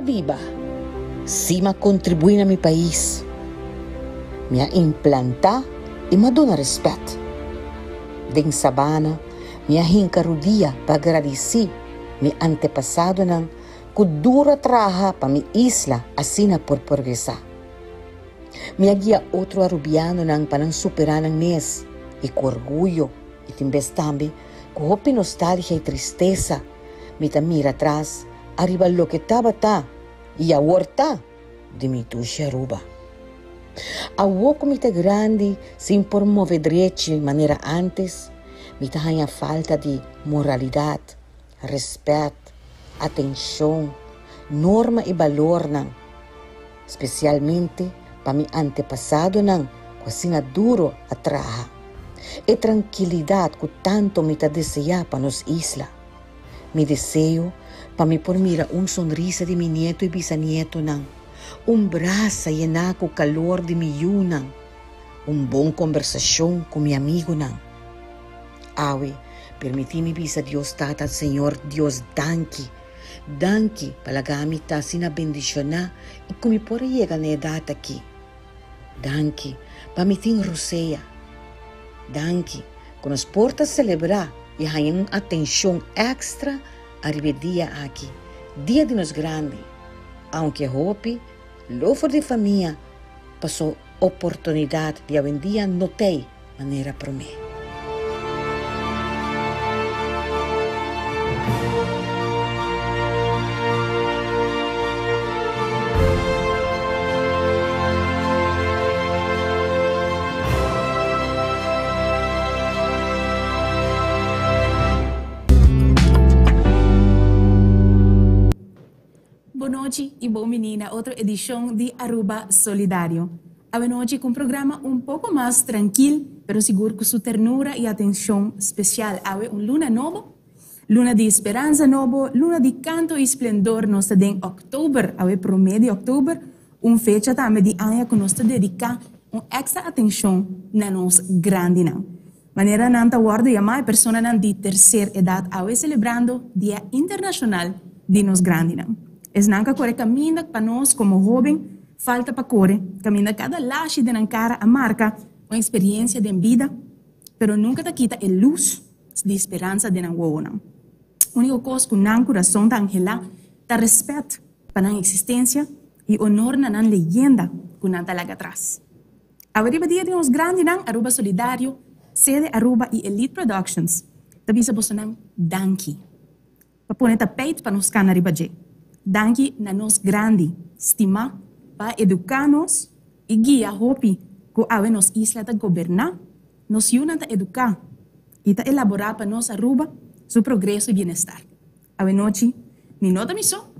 biba. Sí m'a kontribuí na mi pais. Mi a implantá i m'a duna rèspèt. Den sabana mi a hinka rudia pa gradisí mi antepasadonan ku duru a traha pa mi isla asina por progresá. Mi a guia otro arubianonan pa nan superá nan mes i ku orguyo i tin bes tambe ku hopi nostalgia i tristesa mi ta mira atras ariba loke tabata i awor ta di mi dushi Aruba. Awor ku mi ta grandi sin por move drechi manera antes, mi ta haña falta di moralidat, rèspèt, atenshon, norma i balornan, spesialmente pa mi antepasadonan ku asina duro a traha. E trankilidat ku tantu mi ta deseá pa nos isla. Mi deseo pa mi por mira un sonrisa di mi nieto i bisanietonan, un brasa yená ku kalor di mi yunan, un bon kombersashon ku mi amigunan. Awe, permití mi bisa Dios Tata Señor Dios danki, danki pa laga mi ta asina bendishoná i ku mi por a yega na e edat aki. Danki pa mi tin rosea. Danki ku nos por ta selebrá i haña un atenshon èkstra ariba e dia aki, Dia di nos Grandi, aunke hopi lo for di famia pasó oportunidat di awendia no t'ei manera promé. Bon nochi y bon bini na otro edicion di Aruba Solidario. Awenochi cu un programa un poco mas trankil, pero sigur cu su ternura y atencion special. Awe un luna nobo, luna di speransa nobo, luna di canto y splendor. Nos ta den october, awe prome di october, un fecha tambe di aña cu nos ta dedica un extra atencion na nos grandinan. Manera nan ta wordo yama e personanan di tercer edad awe celebrando Dia Internacional di nos Grandinan. Esnan ka core caminda pa nos como hoben falta pa core, caminda cada lashi den nan cara a marca un experiencia den bida, pero nunca ta kita e luz di speransa den nan wowonan. Unico cos cu nan curason ta anhela ta respet pa nan existencia y honor na nan leyenda cu nan ta laga atras. Awe riba dia di nos grandinan Aruba Solidario, Sede Aruba y Elite Productions ta bisa bosonan danki pa pone tapijt pa nos cana riba dje. Danki na nos grandi stima pa educa nos y guia hopi cu awe nos isla ta goberna, nos yunan ta educa y ta elabora pa nos Aruba su progreso y bienestar. Awenochi, mi no ta mi so,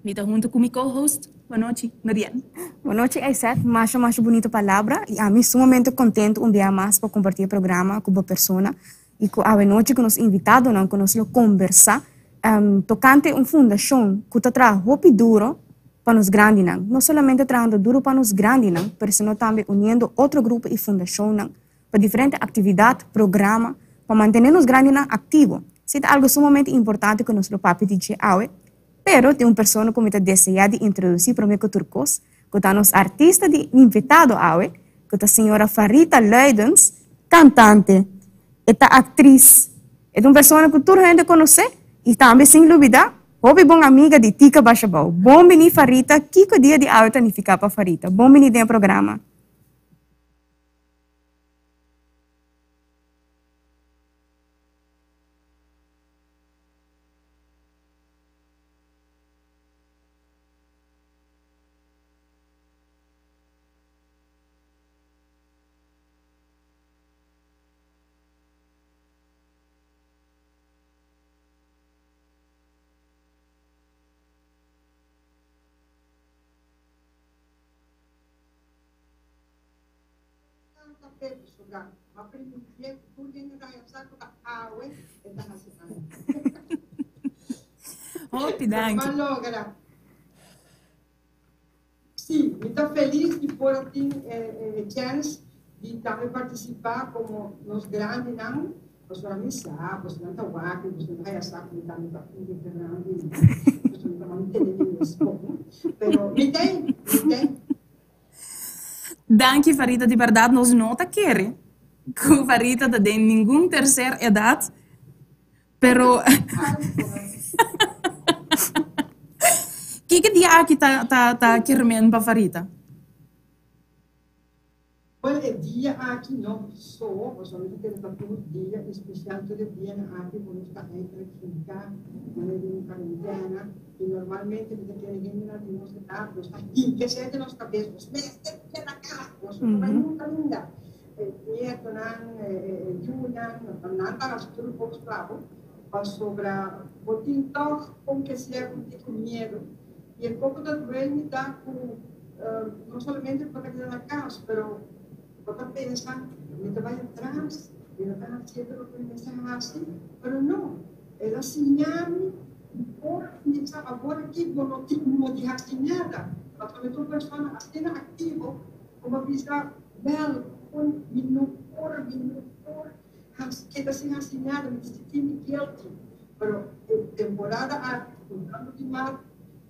mi ta hunto cu mi co-host. Bonochi, Noriel. Bonochi, Ayseth. Masha, masha bunito palabra y ami sumamente contento un bia mas pa comparti e programa cu bo persona y cu awenochi cu nos invitadonan cu nos lo combersa tocante un fundacion cu ta traha hopi duro pa nos grandinan. No solamente trahando duro pa nos grandinan, pero sino tambe uniendo otro grupo y fundacionnan pa diferente actividad, programa, pa mantene nos grandinan activo. Esey ta algo sumamente importante cu nos lo papia di dje awe, pero tin un persona cu mi ta desea di introduci prome cu tur cos, cu ta nos artista di invitado awe, cu ta señora Farita Luidens, cantante, e ta actriz, e ta un persona cu tur hende conoce y tambe sin lubida, hopi bon amiga di Tica Bashabou. Bon bini Farita, kico dia di awe ta nifica pa Farita? Bon bini den e programa. Tanta fe di su gan. Ma primintié ku tur hende ta haña sa ku ta awe e ta hasi aña. Hopi danki. Ma logra. Sí, mi ta felis di por a tin e chèns di tambe partisipá komo nos grandinan, pasobra mi sa, bosonan ta wak i bosonan ta haña sa ku mi tambe ta un di e grandinan. pasobra mi ta tende mi mes bon, pero mi ta ei, mi ta ei. Danki Farita, di berdad nos no ta kere ku Farita ta den ningun tercer edad, pero kiko dia aki ta ta ta kermen pa Farita? Bueno, e dia aki no so, pasobra mi ta kere ta tur dia, especial tur e dianan aki ku nos ta eigenlijk hinká manera den un karentena, i normalmente mi ta kere hendenan di nos edat, nos ta hinka esei den nos kabes, nos mester keda kas, nos no ta bai nunka ainda. E nietonan, e yunan, nan ta hasi tur kos pa bo, pasobra bo tin tòg kon ke sea ku tin ku miedu, i e poko ta duel mi ta ku. No solamente bo ta keda na cas, pero bo ta pensa, mi ta bai atras, mi no ta haciendo loke mi mester haci, pero no, el a siña mi por cuminsa awor aki bo no tin modo di haci nada, pasobra mi ta un persona asina activo cu bo a bisa, wel, con mi no por, mi no por haci, keda sin haci nada, mi ta sinti mi guilty, pero e temporada aki cu tanto di maart,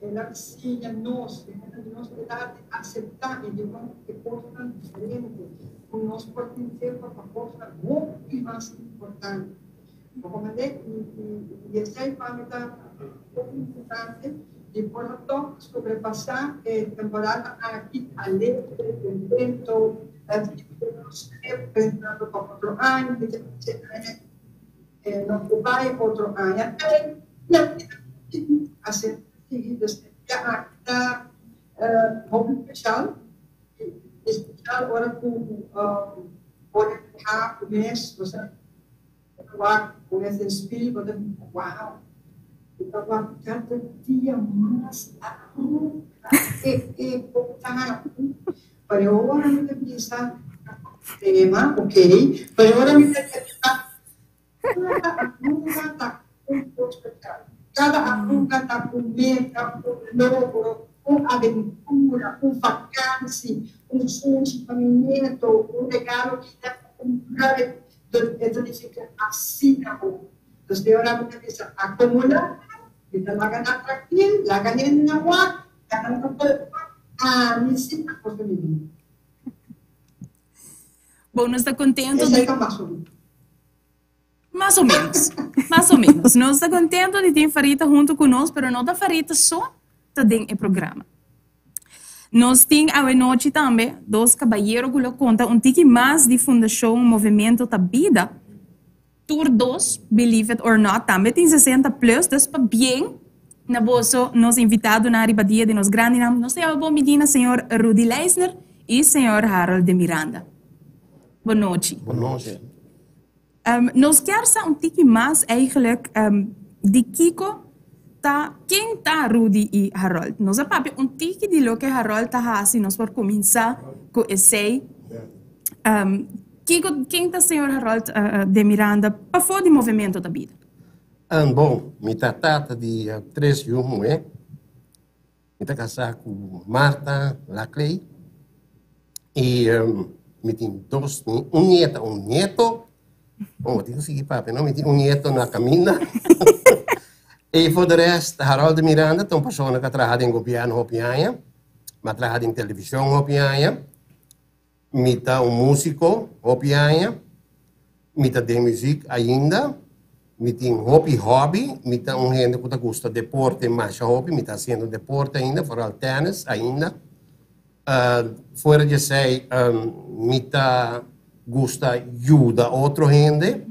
El a siña nos, den e di nos edat, di aseptá i di wak e kosnan diferente, ku nos por tin tempu pa kosnan hopi mas importante. Bo komprendé? I esei pa mi ta hopi importante di por a tòg sobrepasá e temporada aki alegre, kontento, pensando pa otro aña, E no por bai otro aña ei i a keda sigui a ser sigui desde dia aki ta hopi special i especial ora ku bo refleha bo mes bo sa bo ta wak bo mes den spil bo ta bisa wow mi ta wak kada dia mas aruga e e bo ta haci pero ora mi ta bisa Tema, ok. Pero ora mi ta bisa, cada arruga ta un cos special. Cada arruga ta un meta, un logro, un aventura, un vakantie, un sunchi pa mi nieto, un regalo ki ta cumpra. Dus e ta nifica asina bo. Dus e ora mi ta bisa, acumula, mi ta laga nan trankil, laga hendenan wak, laga nan topa, ami si ta gosa mi bida. Bon, nos ta contento de... Mas o menos. Mas o menos. Mas o menos. Nos ta contento de tin Farita junto cu nos, pero no ta Farita so ta den e programa. Nos tin awe nochi tambe dos caballero cu lo conta un tiki mas di Fundacion Movimiento Ta Bida. Tur dos, believe it or not, tambe tin 60 plus, dus pabien na boso, nos invitadonan riba dia di nos grandinan. Nos ta yama bon bini na señor Rudy Leisner y señor Harold de Miranda. Bon nochi. Bon nochi. Nos kier sa un tiki mas eigenlijk di kiko ta, ken ta Rudy y Harold. Nos a papia un tiki di loke Harold ta hasi, nos por cuminsa cu esey. Kiko, ken ta señor Harold de Miranda pafó di Movemento ta Bida? Bon, mi ta tata di tres yu muhé. Mi ta kasá ku Martha Laclay i mi tin dos, un nieta, un nieto. Bon, bo tin ku sigui papia, no? Mi tin un nieto na kaminda. I for de rest, Harold de Miranda ta un persona ku a traha den gobièrnu hopi aña. Mi a traha den televishon hopi aña. Mi ta un músiko hopi aña, mi ta den muzik ainda, mi tin hopi hòbi, mi ta un hende ku ta gusta deporte masha hopi, mi ta hasiendo deporte ainda, foral tènis ainda. Fuera di esei mi ta gusta yuda otro hende.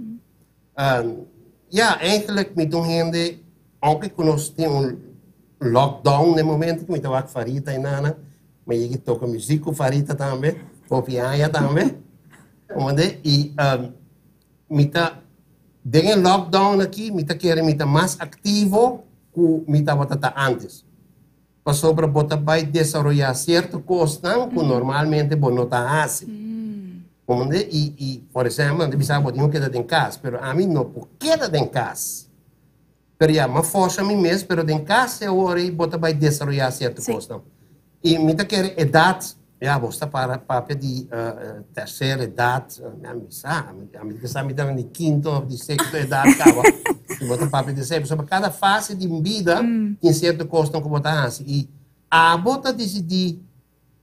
Ya, eigenlijk mi ta un hende, aunke ku nos tin un lockdown den momento ku mi ta wak Farita i Nana, mi yega toka muzik ku Farita tambe, hopi aña tambe, comprende? I mi ta, den e lockdown aki mi ta kere mi ta mas aktivo ku mi tabata ta antes. Pasobra bo ta bai desaroyá sierto kosnan ku normalmente bo no ta hasi. Comprende? I, i, por ehempel, nan ta bisa bo tin ku keda den kas, pero ami no por keda den kas. Pero ya, m'a forsa mi mes, pero den kas e awor ei bo ta bai desaroyá sierto kosnan. I mi ta kere edat, ya, bo sta para papia di tercera edat, mi a mi sa, ami ta sa mi ta na di kinto òf di sexto edat kaba. Si bo ta papia di esei, pasobra kada fase di bida tin sierto kosnan ku bo ta hasi i abo ta disidí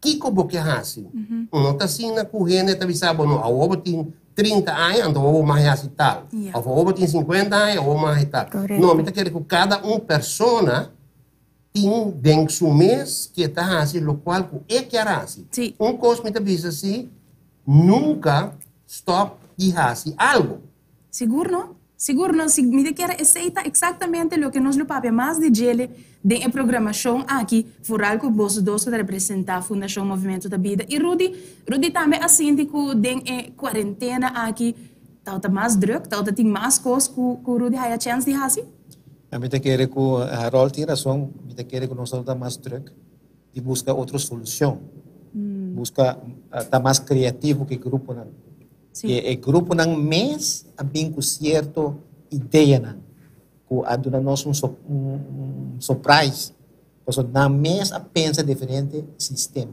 kiko bo ke hasi. No ta asina ku hende ta bisa bo, no, awor bo tin 30 aña, anto awor bo mag hasi tal. Òf awor bo tin 50 aña, awor bo mag hasi tal. No, mi ta kere ku kada un persona tin den su mes ke ta hasi lokual ku e kier hasi. Un kos mi ta bisa si, nunka stòp di hasi algu. Sigur no. Sigur no. Si mi ta kere esei ta eksaktamente loke nos lo papia mas di djele den e programashon aki, foral ku boso dos ku ta representá Fundashon Movimento ta Bida. I Rudy, Rudy tambe a sinti ku den e kuarentena aki tabata mas drùk, tabata tin mas kos ku ku Rudy haya chèns di hasi? Mi ta kere ku Harold tin rason, mi ta kere ku nos tabata mas drùk di buska otro solushon, buska ta mas kreativo ku e gruponan. E gruponan mes a bin ku sierto ideanan ku a duna nos un surprise, pasobra nan mes a pensa diferente sistema.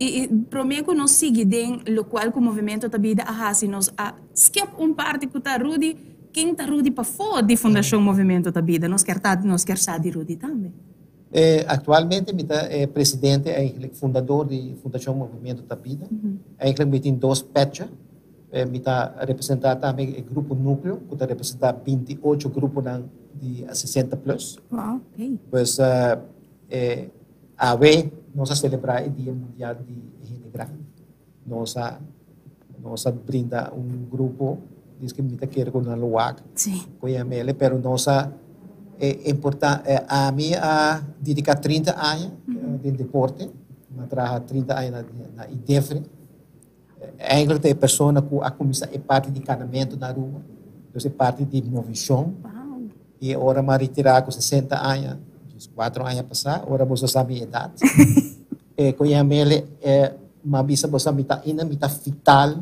I promé ku nos sigui den lokual ku Movimento ta Bida a hasi, nos a skip un parti ku ta Rudy, ken ta Rudy pafó di Fundashon Movimento ta Bida? Nos kier ta, nos kier sa di Rudy tambe. Aktualmente mi ta e presidente, eigenlijk fundador di Fundashon Movimiento ta Bida. Eigenlijk mi tin dos pètcha. Mi ta representá tambe e grupo Núkleo ku ta representá 28 gruponan di 60 plus. Pues awe nos a selebrá e Dia Mundial di Hende Grandi. Nos a nos a brinda un grupo, diske mi ta kere ku nan lo wak ku yam'ele, pero nos a e importa ami a dediká 30 aña den deporte, mi a traha 30 aña na na IDEFRE. Eigenlijk ta e persona ku a kuminsá e parti di kanamentu na Aruba, dus e parti di movishon. I ora mi a retirá ku 60 aña, dus kuatro aña pasá, ora boso sa mi edat. E ku yam'ele e m'a bisa boso mi ta ainda mi ta vital,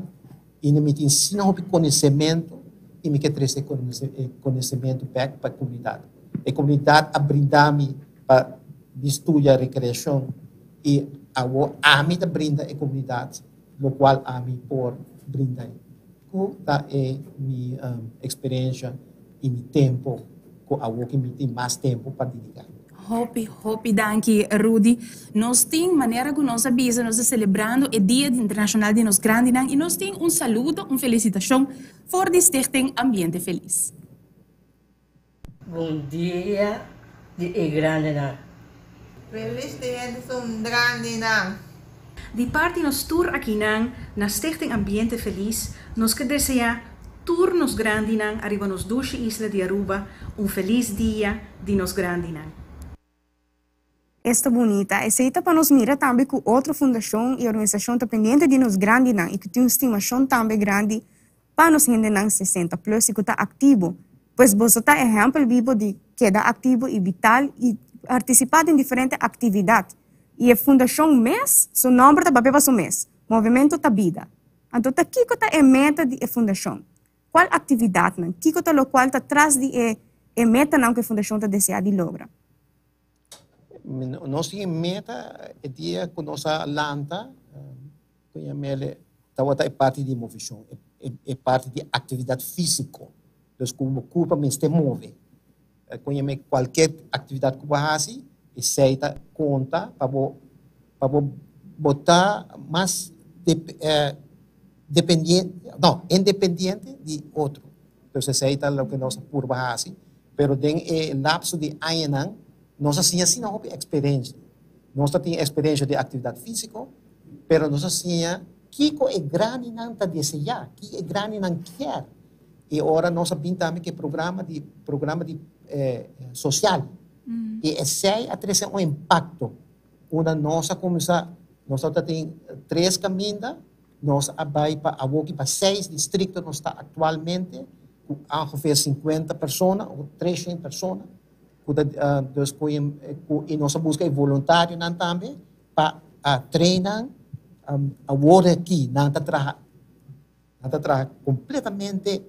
ainda mi tin asina hopi konosementu i mi ke trese e konosementu bèk pa e komunidat. E komunidat a brinda mi pa mi studia rekreashon i awor ami ta brinda e komunidat lokual ami por brinda. Ku ta e mi eksperensha i mi tempu ku awor ku mi tin mas tempu pa dediká. Hopi, hopi danki Rudy. Nos tin, manera ku nos a bisa, nos ta selebrando e Dia Internashonal di nos Grandinan i nos tin un saludo, un felisitashon for di Stichting Ambiente Feliz. Bon dia di e grandinan. Feliz dia di sun grandinan. Di parti nos tur akinan na Stichting Ambiente Feliz nos ke desea tur nos grandinan ariba nos dushi isla di Aruba un feliz dia di nos grandinan. Esta bunita. Esei ta pa nos mira tambe ku otro fundashon i organisashon ta pendiente di nos grandinan i ku tin un stimashon tambe grandi pa nos hendenan 60 plus i ku ta aktivo. Pues boso ta ehèmpel bibo di keda aktivo i vital i partisipá den diferente aktividat. I e fundashon mes, su nòmber ta papia pa su mes, Movimento ta Bida. Anto ta kiko ta e meta di e fundashon? Kual aktividatnan? Kiko ta lokual ta tras di e e metanan ku e fundashon ta deseá di logra? Nos tin e meta e dia ku nos a lanta, ku yam'el tabata e parti di movishon, e parti di aktividat físiko. Dus ku bo kurpa mester move. Ku yam'e kualke aktividat ku bo hasi, esei ta konta pa bo pa bo bo ta mas dependiente, no, independiente di otro. Dus esei ta loke nos a purba hasi. Pero den e lapso di añanan nos a siña asina hopi eksperensia. Nos ta tin eksperensia di aktividat físiko, pero nos a siña kiko e grandinan ta deseá, ki e grandinan kier. I ora nos a bin tambe ku e programa di programa di sosial. I esei a trese un impakto. Unda nos a kuminsá, nos tabata tin tres kaminda. Nos a bai pa awoki pa seis districto nos ta actualmente cu ongeveer 50 persona o 300 persona cu ta dus cu cu y nos a busca e voluntarionan tambe pa a train nan awor aki nan ta traha nan ta traha completamente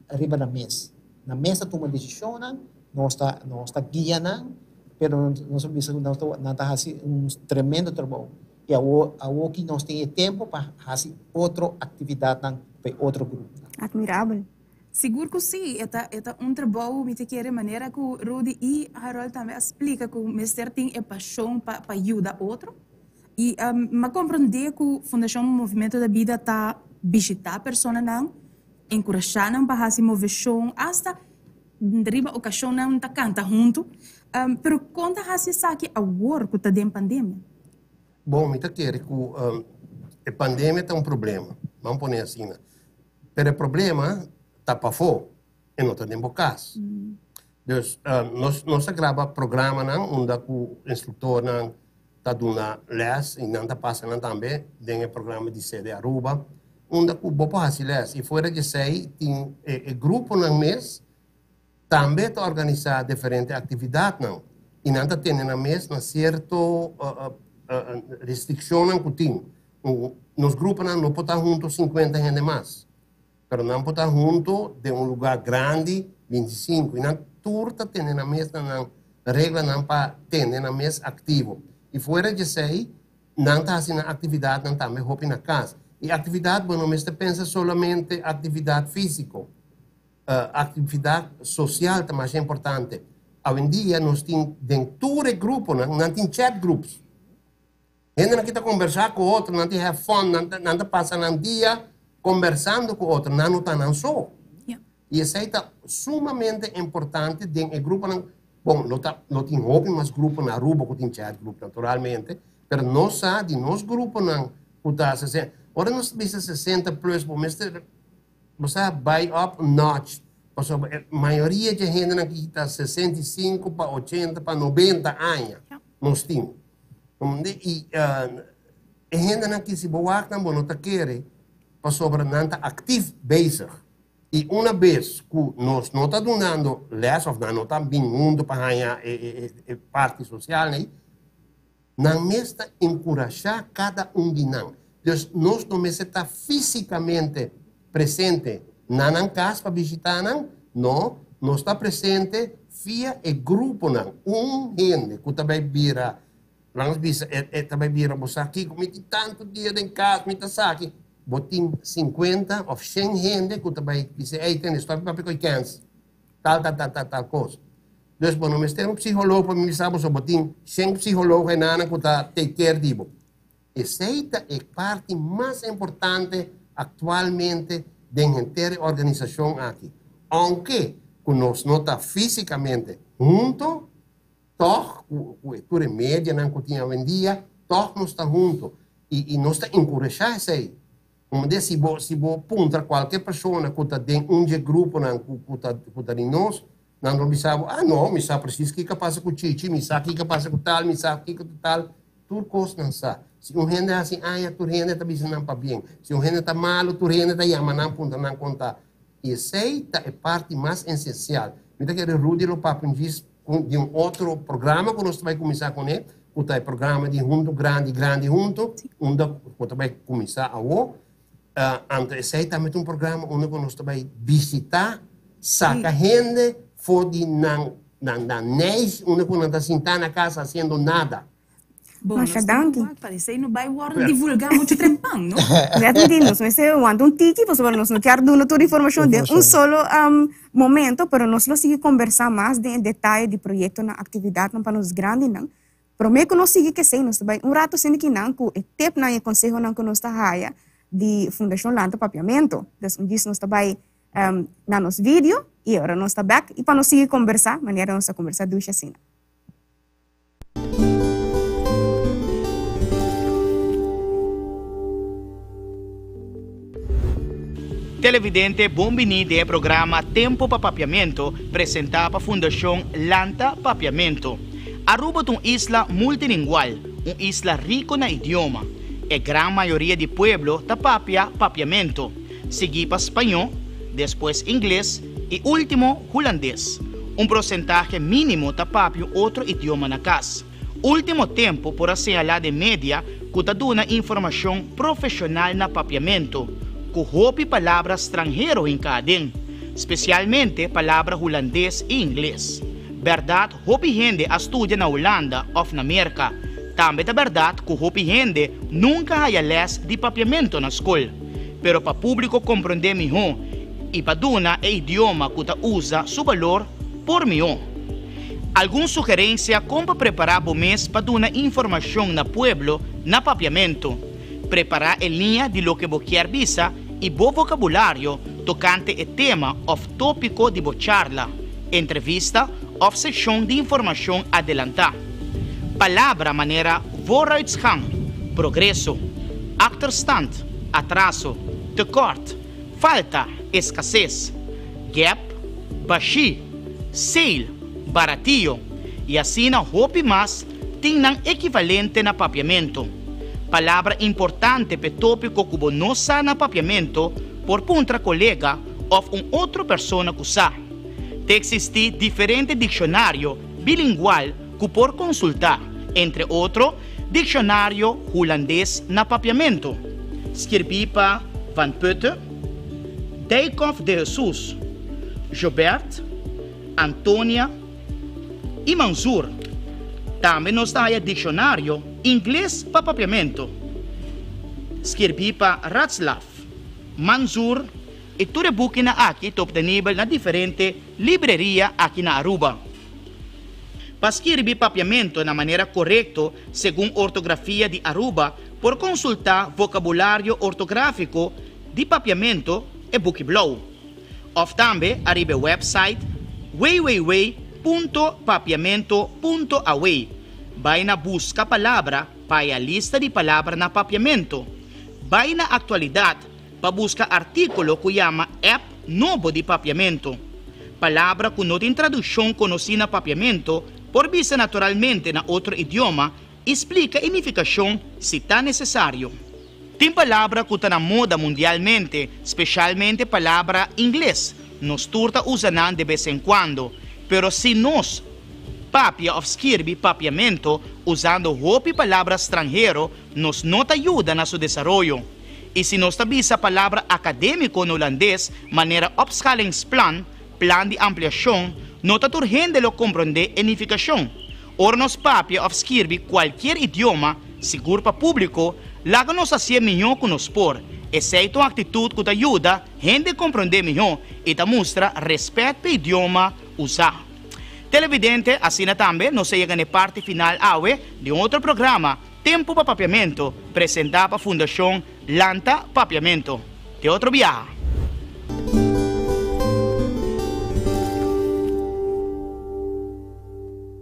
riba nan mes. Nan mes ta tuma decisionnan nos ta nos ta guia nan pero nos a bisa cu nan ta haci un tremendo trabou. I awor, awor ki nos tin e tempu pa hasi otro aktividatnan pa e otro gruponan. Admirabel. Sigur ku si, e ta e ta un trabou, mi ta kere manera ku Rudy i Harold tambe a splika ku mester tin e pashon pa pa yuda otro. I mi a komprondé ku Fundashon Movimento da Bida ta bishitá personanan, enkurashá nan pa hasi moveshon, asta riba okashonnan ta kanta huntu. Pero kon ta hasi esaki awor ku ta den pandemia? Bon, mi ta kere ku e pandemia ta un problema, ban pone asina. Pero e problema ta pafó, e no ta den bo kas. Dus nos nos a graba programanan unda ku instruktornan ta duna lès i nan ta pasa nan tambe den e programa di sede Aruba, unda ku bo por hasi lès. I fuera di esei tin e e gruponan mes tambe ta organisá diferente aktividatnan i nan ta tene nan mes na sierto restrikshonnan ku tin. Nos gruponan no por ta hunto 50 hende mas, pero nan por ta hunto den un lugá grandi 25 i nan tur ta tene nan mes na nan reglanan pa tene nan mes aktivo. I fuera di esei nan ta hasi nan aktividatnan tambe hopi na kas. I aktividat bo no mester pensa solamente aktividat físiko. Aktividat sosial ta masha importante. Awendia nos tin den tur e gruponan, nan tin chat groups. Hendenan ki ta kombersá ku otro, nan tin have fun, nan ta nan ta pasa nan dia kombersando ku otro, nan no ta nan so. I esei ta sumamente importante den e gruponan. Bon, no ta no tin hopi mas grupo na Aruba ku tin chat group naturalmente, pero nos sa di nos gruponan ku ta sesenta, ora nos ta bisa 60 plus bo mester Bo sa bai up un notch, pasobra e mayoria dje hendenan aki ta 65 pa 80 pa 90 aña nos tin. I e hendenan aki si bo wak nan bo no ta kere pasobra nan ta actief bezig. I una bes ku nos no ta dunando les of nan no ta bin huntu pa haña e parti sosial ei, Nan mes ta enkurashá kada un di nan. Dus nos no mester ta físikamente presente na nan kas pa bishitá nan, no, nos ta presente via e gruponan. Un hende ku ta bai bira, laga nos bisa, e e ta bai bira, bo sa kiko, mi tin tantu dia den kas, mi ta saki. Bo tin sinkuenta òf shen hende ku ta bai bisa, ey, tende, stòp papia ku e kèns, tal, tal, tal, tal, tal kos. Dus bo no mester un psiholoog pa mi bisa bo, so bo tin shen psiholoog enanan ku ta take care di bo. Esei ta e parti mas importante aktualmente den henter e organisashon aki. Ounke ku nos no ta físikamente hunto, tòg ku e tur e medianan ku tin awendia, tòg nos ta hunto. I nos ta enkurashá esei. Como de si bo si bo puntra kualke persona ku ta den un dje gruponan ku ku ta ku ta di nos, nan lo bisa bo, ah no, mi sa precies kiko a pasa ku Chichi, mi sa kiko a pasa ku tal, mi sa kiko ku tal. Tur kos nan sa. Si un hende hasi aña, tur hende ta bisa nan pabien. Si un hende ta malu, tur hende ta yama nan puntra nan kon ta. I esei ta e parti mas esensial. Mi ta kere Rudy lo papia un djis di un otro programa ku nos ta bai kuminsá kuné, ku ta e programa di Huntu Grandi, Grandi Huntu, unda ku ta bai kuminsá awor. Anto esei tambe ta un programa unda ku nos ta bai bisitá, saka hende for di nan nan nèis unda ku nan ta sintá na kas hasiendo nada. Bon, Masha nos tin danki. wak paresé no bai wòrdu divulgá muchu trempan, no? Net mi di, nos mester wanta un tiki pasobra nos no kier duna tur informashon den un solo momento, pero nos lo sigui kombersá mas den e detaye di proyektonan, aktividatnan pa nos grandinan. Promé ku nos sigui kesei, nos ta bai un rato sinti kinan ku e tepnan i e konsehonan ku nos ta haya di Fundashon Lanta Papiamentu. Dus un dies nos ta bai na nos video i ora nos ta bèk i pa nos sigui kombersá manera nos ta kombersá dushi asina. Televidente bon bini den e programa Tempo pa Papiamento presenta pa Fundacion Lanta Papiamento. Aruba ta un isla multilingual, un isla rico na idioma. E gran mayoria di pueblo ta papia Papiamento, sigui pa Spañó, despues Ingles y ultimo Hulandes. Un prosentahe mínimo ta papia un otro idioma na kas. Último tempu por a señalá den media ku ta duna informashon profeshonal na papiamentu, ku hopi palabra stranhero hinká aden, spesialmente palabra hulandes i ingles. Bèrdat hopi hende a studia na Hulanda òf na Merka. Tambe ta bèrdat ku hopi hende nunka haya lès di papiamentu na skol. Pero pa públiko komprondé mihó. I pa duna e idioma ku ta usa su balor por mihó. Algun sugerensia kon pa prepará bo mes pa duna informashon na pueblo na papiamentu. Prepará e liña di loke bo kier bisa i bo vokabulario tokante e tema òf tópiko di bo charla, entrevista òf seshon di informashon adelantá. Palabra manera vooruitgang, progreso, achterstand, atraso, tekort, falta, eskases, gap, bashí, sale, baratio i asina hopi mas tin nan ekivalente na papiamentu. Palabra importante p'e tópiko ku bo no sa na papiamentu por puntra kolega òf un otro persona ku sa. Ta eksistí diferente dikshonario bilingual ku por konsultá, entre otro Dikshonario Hulandes na Papiamentu, skirbí pa Van Putte, Dijkhoff de Jesus, Joubert, Antonia i Manzoor. Tambe nos ta haya dikshonario ingles pa papiamentu, skirbí pa Ratzlaff, Manzoor i tur e bukinan aki ta optenibel na diferente libreria aki na Aruba. Pa skirbi papiamentu na manera korekto segun ortografia di Aruba por konsultá Vokabulario Ortográfiko di Papiamentu, e buki blou. Òf tambe ariba e wèpsait www.papiamento.aw. Bai na Buska palabra pa haya lista di palabra na papiamentu. Bai na Aktualidat pa buska artíkulo ku yama App nobo di papiamentu. Palabra ku no tin tradukshon konosí na papiamentu por bisa naturalmente na otro idioma i splika e nifikashon si ta nesesario. Tin palabra ku ta na moda mundialmente, speshalmente palabra ingles. Nos tur ta usa nan de bes en kuando. Pero si nos papia òf skirbi papiamentu usando hopi palabra stranhero, nos no ta yuda na su desaroyo. I si nos ta bisa palabra akadémiko na hulandes manera opschalingsplan, plan di ampliashon, no ta tur hende lo komprondé e nifikashon. Ora nos papia òf skirbi kualkier idioma, sigur pa públiko, laga nos hasié mihó ku nos por. Esei ta un aktitut ku ta yuda hende komprondé mihó i ta mustra rèspèt p'e idioma usá. Televidente, asina tambe nos a yega na e parti final awe di un otro programa, Tempu pa Papiamentu, presentá pa Fundashon Lanta Papiamentu. Te otro biaha!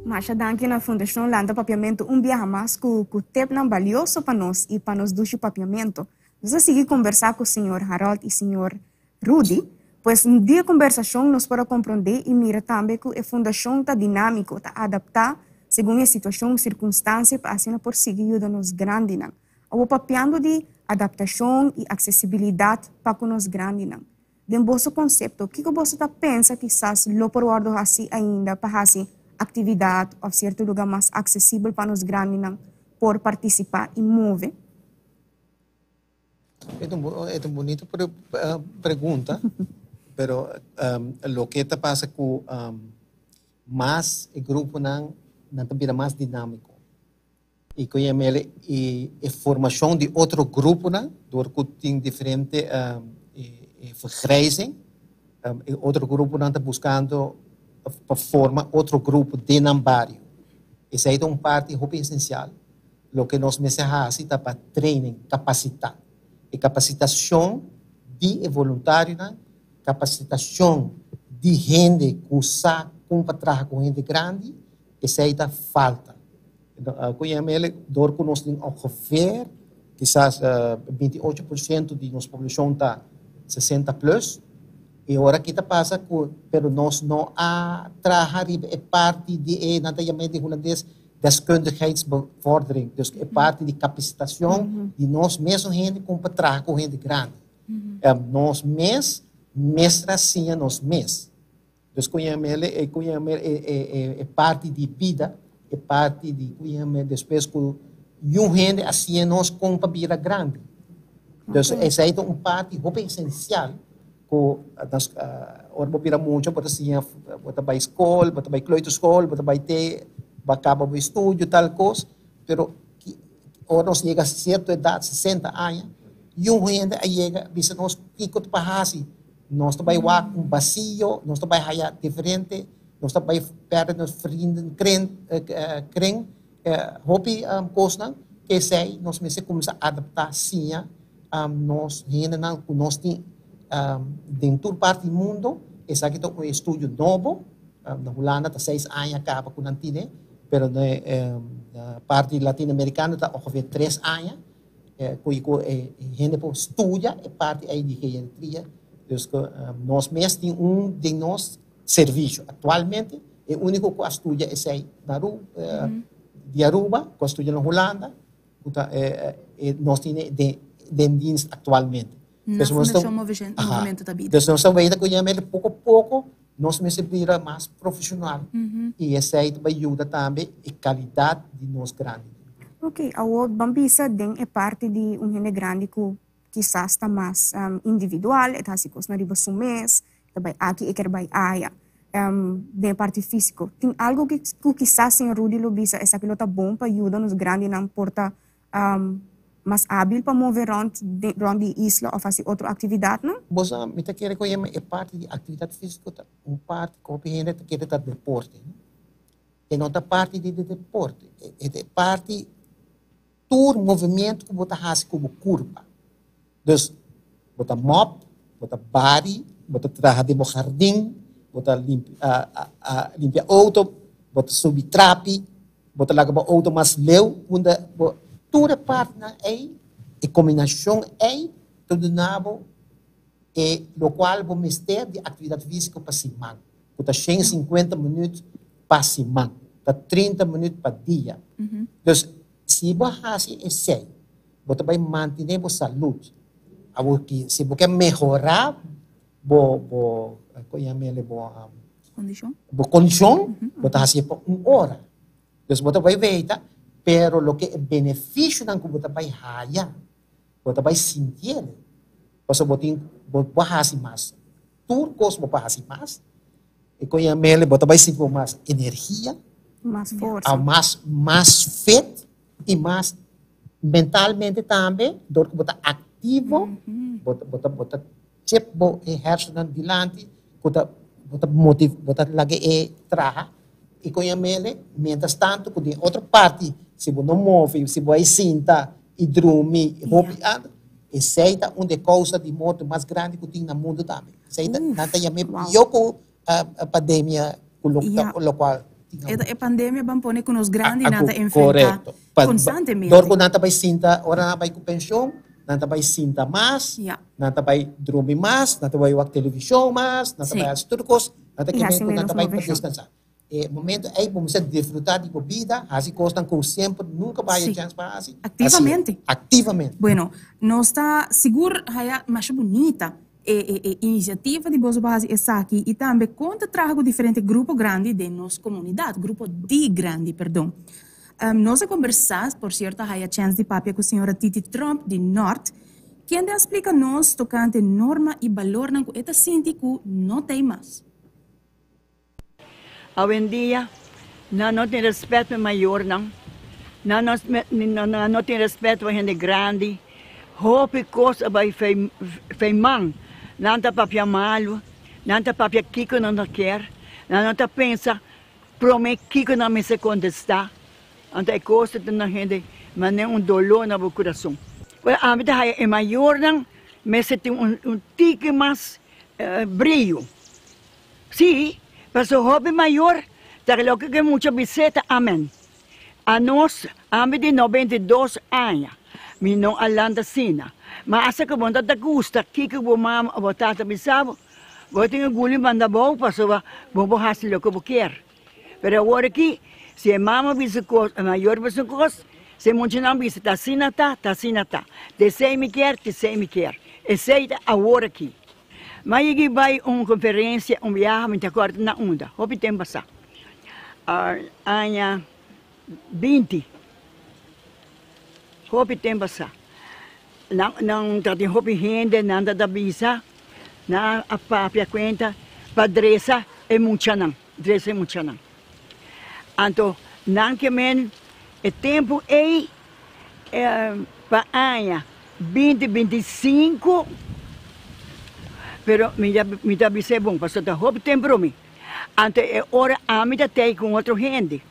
Masha danki na Fundashon Lanta Papiamentu un biaha mas ku ku tepnan balioso pa nos i pa nos dushi papiamentu. Nos a sigui kombersá ku señor Harold i señor Rudy. Pues di e kombersashon nos por a komprondé i mira tambe ku e fundashon ta dinámiko, ta adaptá segun e situashon, sirkunstansia pa asina por sigui yuda nos grandinan. Awor papiando di adaptashon i aksesibilidat pa ku nos grandinan. Den boso konsepto, kiko boso ta pensa kisas lo por wòrdu hasi ainda pa hasi aktividat òf sierto lugá mas aksesibel pa nos grandinan por partisipá i move? E ta un bunita pregunta, pero loke ta pasa ku mas e gruponan nan ta bira mas dinámiko. I ku yam'el e formashon di otro gruponan dor ku tin diferente vergrijzing, e otro gruponan ta buskando pa forma otro grupo den nan bario. Esei ta un parti hopi esensial. Loke nos mester hasi ta pa training, kapasitá. E kapasitashon di e voluntarionan, kapasitashon di hende ku sa kon pa traha ku hende grandi, esei ta falta. Ku yam'el dor ku nos tin ongeveer kisas 28% di nos poblashon ta 60 plus, e ora ki ta pasa ku pero nos no a traha riba e parti di e nan ta yam'é den hulandes deskundigheidsbevordering, dus e parti di kapasitashon di nos mesun hende kon pa traha ku hende grandi. Nos mes mester a siña nos mes. Dus ku yam'el e ku yam'el e e e parti di bida, e parti di ku yam'el despues ku yu hende a siña nos kon pa bira grandi. Dus esei ta un parti hopi esensial ku nos ora bo bira mucha bo ta siña bo ta bai skol, bo ta bai kleuterschool, bo ta bai te bo a kaba bo estudio tal kos, pero ora nos yega sierto edat, 60 aña, yu hende a yega bisa nos kiko ta pa hasi. Nos ta bai wak un basio, nos ta bai haya diferente, nos ta bai perde nos vrienden kring, kring, hopi kosnan. P'esei nos mester kuminsá adaptá, siña nos hendenan ku nos tin den tur parti di mundo. Esaki ta un estudio nobo, na Hulanda ta seis aña kaba ku nan tine, pero na parti latinoamerikano ta ongeveer tres aña. Ku i ku e hende por studia e parti ei di geriatria. Dus ku nos mes tin un den nos servisio. Aktualmente e úniko ku a studia esei na Aruba, di Aruba, ku a studia na Hulanda, ku ta nos tin e den dienst aktualmente. Na Fundashon Movimento ta Bida. Dus nos ta weta ku yam'e poko poko nos mester bira mas profesional y esey ta bay yuda tambe e calidad di nos grandi. Ok, awor ban bisa den e parti di un hende grandi cu kisas ta mas individual, e ta haci cosnan riba su mes, e ta bay aki, e kier bay aya, den e parti fisico. Tin algo cu kisas señor Rudy lo bisa esaki lo ta bon pa yuda nos grandinan por ta mas hábil pa move rond rond di isla of hasi otro actividadnan? Bo sa, mi ta kere ku yama e parti di aktividat físiko ta un parti ku hopi hende ta kere ta deporte. E no ta parti di deporte, e ta e parti tur movimiento ku bo ta hasi ku bo kurpa. Dus, bo ta mòp, bo ta bari, bo ta traha den bo hardin, bo ta limpia outo, bo ta subi trapi, Bo ta laga bo outo mas leu unda bo tur e partnan ei, e kombinashon ei ta duna bo e lokual bo mester di aktividat físiko pa siman, ku ta 150 minüt pa siman, ta 30 minüt pa dia. Dus, si bo hasi esei, bo ta bai mantené bo salud. Awor ki si bo ke mehorá bo bo kon yam'e bo Kondishon. Bo kondishon, bo ta hasié pa un ora. Dus bo ta bai weita, pero loke e benefisionan ku bo ta bai haya, bo ta bai sintié. Pasobra bo tin, bo por hasi mas. Tur kos bo por hasi mas. E kon yam'e bo ta bai sinti bo mas energia. Mas forsa. Mas, mas fit i mas mentalmente tambe, dor ku bo ta aktivo, bo ta, bo ta, bo ta chip bo e hersennan dilanti ku ta bo ta motiv bo ta laga e traha i kon yam'ele mientras tanto ku den otro parti si bo no move si bo a sinta i drumi hopi anda esei ta un di e kousa di morto mas grandi ku tin na mundu tambe esei ta nan ta yam'e pio ku pandemia ku lokual tin awor. E pandemia ban pone ku nos grandinan ta enfrenta konstantemente. Dor ku nan ta bai sinta ora nan a bai ku penshon nan ta bai sinta mas, nan ta bai drumi mas, nan ta bai wak televishon mas, nan ta bai hasi tur kos, nan ta kere ku nan ta bai pa deskansa. E momento ei bo mester disfruta di bo bida, hasi kosnan ku semper nunka bo haya chèns pa hasi. Aktivamente. Aktivamente. Bueno, nos ta sigur haya masha bunita e inisiativa di boso pa hasi esaki i tambe kon ta traha ku diferente grupo grandi den nos komunidat, grupo di grandi, perdon. Nos a kombersá, por sierto a haya chèns di papia ku señora Titi Tromp di Nort, kende a splika nos tokante norma i balornan ku e ta sinti ku no ta ei mas. Awendia nan no tin respet pa e mayornan, nan nan no tin respet pa hende grandi, hopi kos a bai fei man, nan ta papia malu, nan ta papia kiko nan no kier, nan no ta pensa prome kiko nan mester kontestá, anto e kos ta duna hende manera un doló na bo kurason. Ami ta haya e mayornan mester tin un tiki mas brio. Sí, paso hopi mayor ta loke ke mucha bis'é ta amen. Anos, ami di 92 aña, mi no a lanta asina. Ma asta ku bo no ta gusta kiko bo mama o bo tata bisa bo, bo tin e guli manda bo pasobra bo por hasi loke bo kier. Pero awor aki, si e mama bisa un kos, e mayor bisa un kos, si e muchanan bisa ta asina ta, ta asina ta. T'esei mi kier, t'esei mi kier. Esei ta awor aki. Ma yegi bai un konferensia un biaha mi ta kòrda na unda, hopi tempu pasá, aña 20, hopi tempu pasá. Nan nan ta tin hopi hende, nan ta ta bisa, nan a papia kuenta pa dresa e muchanan, dresa e muchanan. Anto nan ke men e tempu ei pa aña 20 25. Pero mi ta mi ta bis'é bon, pasobra ta hopi tempu promé. Anto e ora ami ta tei ku otro hende.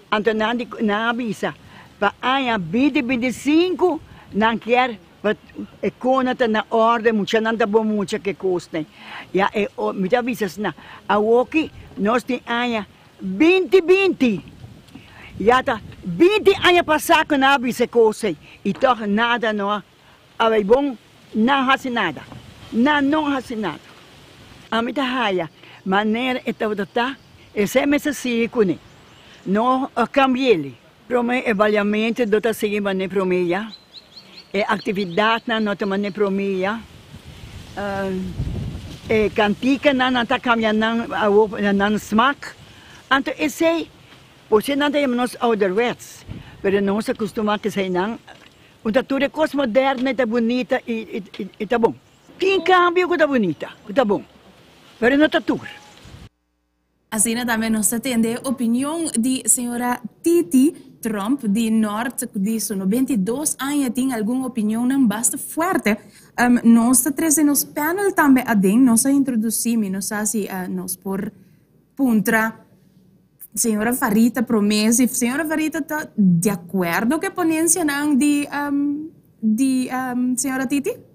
Anto nan di nan a bisa, pa aña binti 25 nan kier pa e kona ta na orde, muchanan ta bon mucha ke kosnan. Ya e mi ta bisa asina, awoki nos tin aña 20 20. Ya ta 20 aña pasá ku nan a bisa e kos ei i tòg nada no a a bai bon, nan hasi nada. Nan no hasi nada. Ami ta haya manera e tabata ta, esei mester sigui kuné. No a kambi'el. Promé e baliamentu no ta sigui manera promé ya. E aktividatnan no ta manera promé ya. E kantikanan nan ta kambia nan awor na nan smak. Anto esei, por si nan ta yama nos ouderwets, pero nos a kustumá ku eseinan. Un ta tur e kos moderno i ta bunita i ta bon. Tin kambio ku ta bunita, ku ta bon, pero no ta tur. Asina tambe nos ta tende e opinion di señora Titi Tromp di Noord cu di su 92 aña tin algun opinionnan basta fuerte. Nos ta trece nos panel tambe aden, nos a introduci, mi no sa si nos por puntra señora Farita prome si señora Farita ta di acuerdo cu e ponencianan di di señora Titi?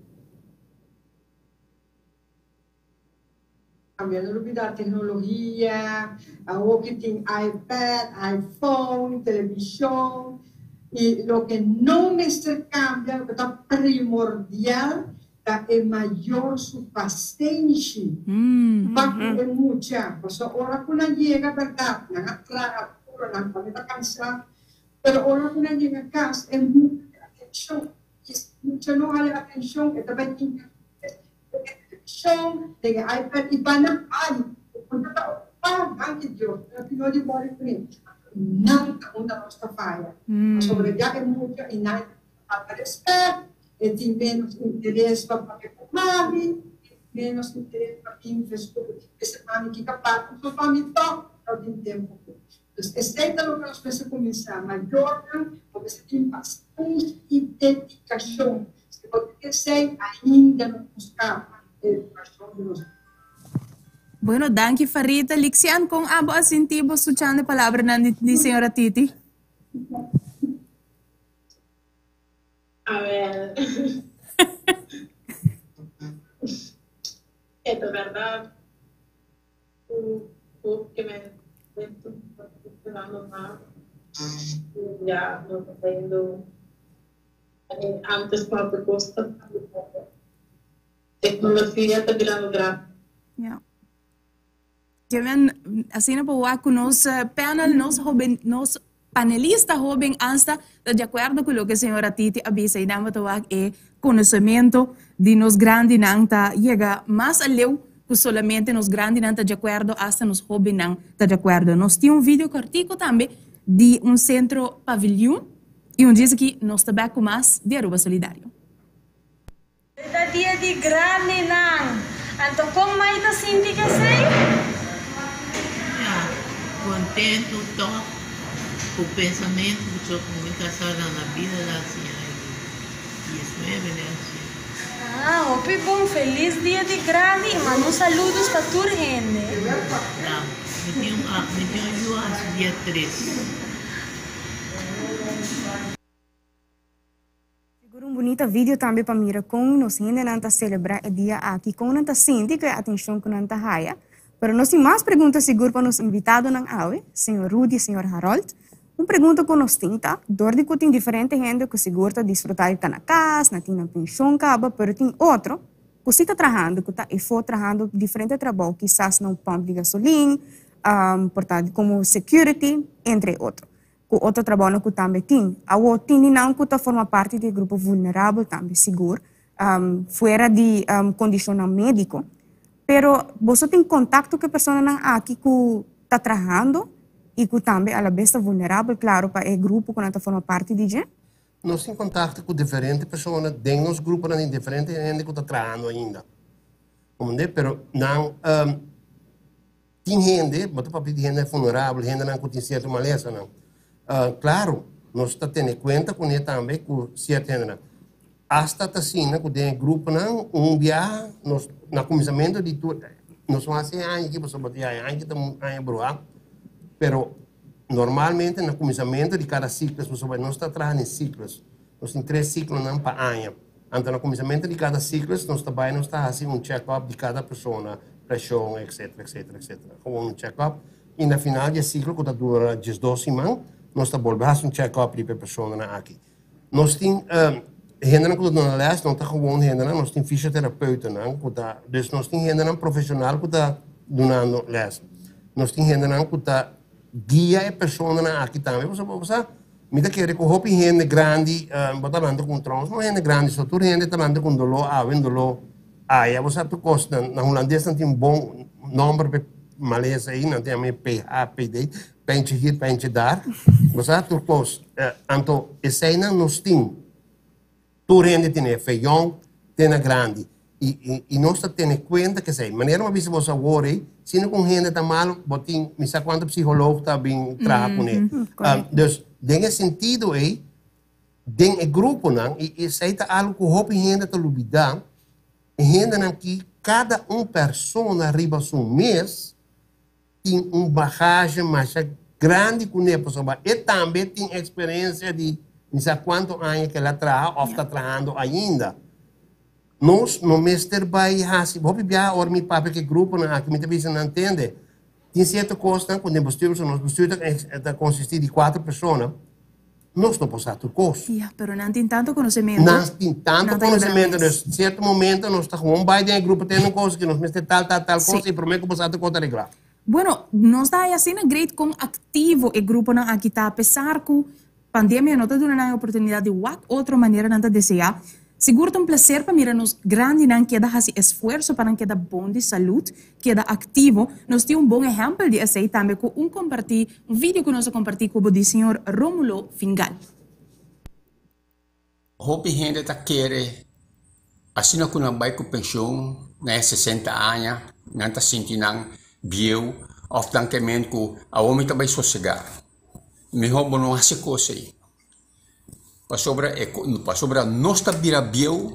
Cambia no lubida tecnologia, awor ki tin iPad, iPhone, television y loke no mester cambia, loke ta primordial ta e mayor su pasenshi pa cu e mucha, pasobra ora cu nan yega berdad nan a traha duro, nan tambe ta cansa, pero ora cu nan yega cas e mucha tin atencion y si e mucha no haya atencion e ta bay tin Den e televishon, den e iPad i banda ai ku ta ta okupá, danki Dios, pero si no di bòri kuné, anto nan ta unda nos ta faya. Pasobra ya e mucha i nan ta falta respèt, e tin ménos interes pa papia ku mami, e tin ménos interes pa bin fresku bisa mami kiko pasa, so pa mi tòg no tin tempu ku. Dus esei ta loke nos mester kuminsá, mayornan bo mester tin pasenshi i dedikashon. Si bo tin esei, ainda no por skapa e edukashon di nos. Bueno, danki Farita. Lixian, kon abo a sinti bo suchando e palabranan di señora Titi? A ver. E ta berdad ku ku ke men ta funcionando mas ya no ta teniendo Antes papia cos ta Tecnologia ta birando grandi. Ja. Kemen, asina pa wak ku nos panel, nos hoben, nos panelista hoben hasta ta di akuerdo ku loke señora Titi a bisa i nan bo ta wak e konosementu di nos grandinan ta yega mas aleu ku solamente nos grandinan ta di akuerdo, hasta nos hobennan ta di akuerdo. Nos tin un video kortiko tambe di un sentro paviljoen. Y un djis aki nos ta bek cu mas di Aruba Solidario. E ta dia di grandinan. Anto kon mai ta sinti kesei? Ya, kontentu tòg ku pensamentu ku so ku mi kasá nan na bida la hasiña e 19 le hasiña. Ah, hopi bon. Felis dia di grandi i manda un saludos pa tur hende. Ya, mi tin un mi tin un yu hasi dia tres. Sigur un bunita video tambe pa mira con nos hendenan ta celebra e dia aki, con nan ta sinti cu e atencion cu nan ta haya. Pero nos tin mas pregunta sigur pa nos invitadonan awe, señor Rudy y señor Harold. Un pregunta cu nos tin ta, dor di cu tin diferente hende cu sigur ta disfruta di ta na cas, nan tin nan pension caba, pero tin otro cu si ta trahando, cu ta efo trahando diferente trabou, kisas na un pump di gasolin, por ta como security, entre otro. Cu otro trabounan cu tambe tin. Awo tin di nan cu ta forma parti di e grupo vulnerabel tambe, sigur, fuera di condicionnan medico. Pero boso tin contacto cu e personanan aki cu ta trahando y cu tambe alabes ta vulnerabel, claro, pa e grupo cu nan ta forma parti di dje? Nos tin contacto cu diferente persona den nos gruponan tin diferente hende cu ta trahando ainda. Comprende? Pero nan tin hende, bo ta papia di hende vulnerabel, hendenan cu tin cierto malesanan. Claro, nos ta tene cuenta cune tambe cu cierto hendenan. Asta ta asina ku den e gruponan un biaha nos na kuminsamentu di tur nos no hasi e aña aki pasobra e aña aki ta un aña bruha pero normalmente na kuminsamentu di kada siklos pasobra nos ta traha den siklos nos tin tres siklonan pa aña anto na kuminsamentu di kada siklos nos ta bai nos ta hasi un check up di kada persona preshon etcetera etcetera etcetera gewoon un check up i na final di e siklo ku ta dura diesdos siman nos ta bolbe hasi un check up riba e personanan aki. Nos tin hendenan ku ta duna les, no ta gewoon hendenan, nos tin fysioterapeutennan ku ta, dus nos tin hendenan profeshonal ku ta dunando les. Nos tin hendenan ku ta guia e personanan aki tambe, pasobra bo sa, mi ta kere ku hopi hende grandi, bo ta lanta ku un trous, no hende grandi so, tur hende ta lanta ku un doló awe, un doló aya, bo sa tur kos, na hulandes nan tin un bon nòmber pa e malesa ei, nan ta yama e PHPD, Pijntje hier, pijntje daar. Bo sa tur kos. Anto eseinan nos tin. Tur hende tene, fe yong te na grandi. I, i nos ta tene kuenta ku esei. Manera mi a bisa boso awor ei, sino ku un hende ta malu, bo tin mi sa kuantu psiholog ta bin traha kuné. Dus, den e sentido ei, den e gruponan, i esei ta algu ku hopi hende ta lubidá, e hendenan ki kada un persona riba su mes, tin un bagage masha grandi kuné pasobra e tambe tin eksperensia di mi sa kuantu aña ku el a traha òf ta trahando ainda. Nos no mester bai hasi hopi biaha ora mi papia ku e gruponan aki mi ta bisa nan tende tin sierto kosnan ku den bestuur pasobra nos bestuur ta konsistí di kuater persona. Nos no por sa tur kos. Ya, pero nan tin tanto konosementu. Nan tin tanto konosementu, dus sierto momento nos ta gewoon bai den e grupo tene un kos ku nos mester tal, tal, tal kos i promé ku bo sa tur kos ta reglá. Bueno, nos ta haya asina great kon aktivo e gruponan aki ta apesar ku pandemia no ta duna nan e oportunidat di wak otro manera nan ta deseá. Sigur ta un placer pa mira nos grandinan keda haci esfuerso pa nan keda bon di salud, keda activo. Nos tin un bon ehempel di esey tambe cu un comparti, un video cu nos a comparti cu bo di señor Romulo Fingal. Hopi hende ta kere asina ku nan bai ku penshon na e sesenta aña nan ta sinti nan bieu òf nan ke ment ku awor mi ta bai sosegá. Mihó bo no hasi kos ei. Pasobra e pasobra nos ta bira bieu,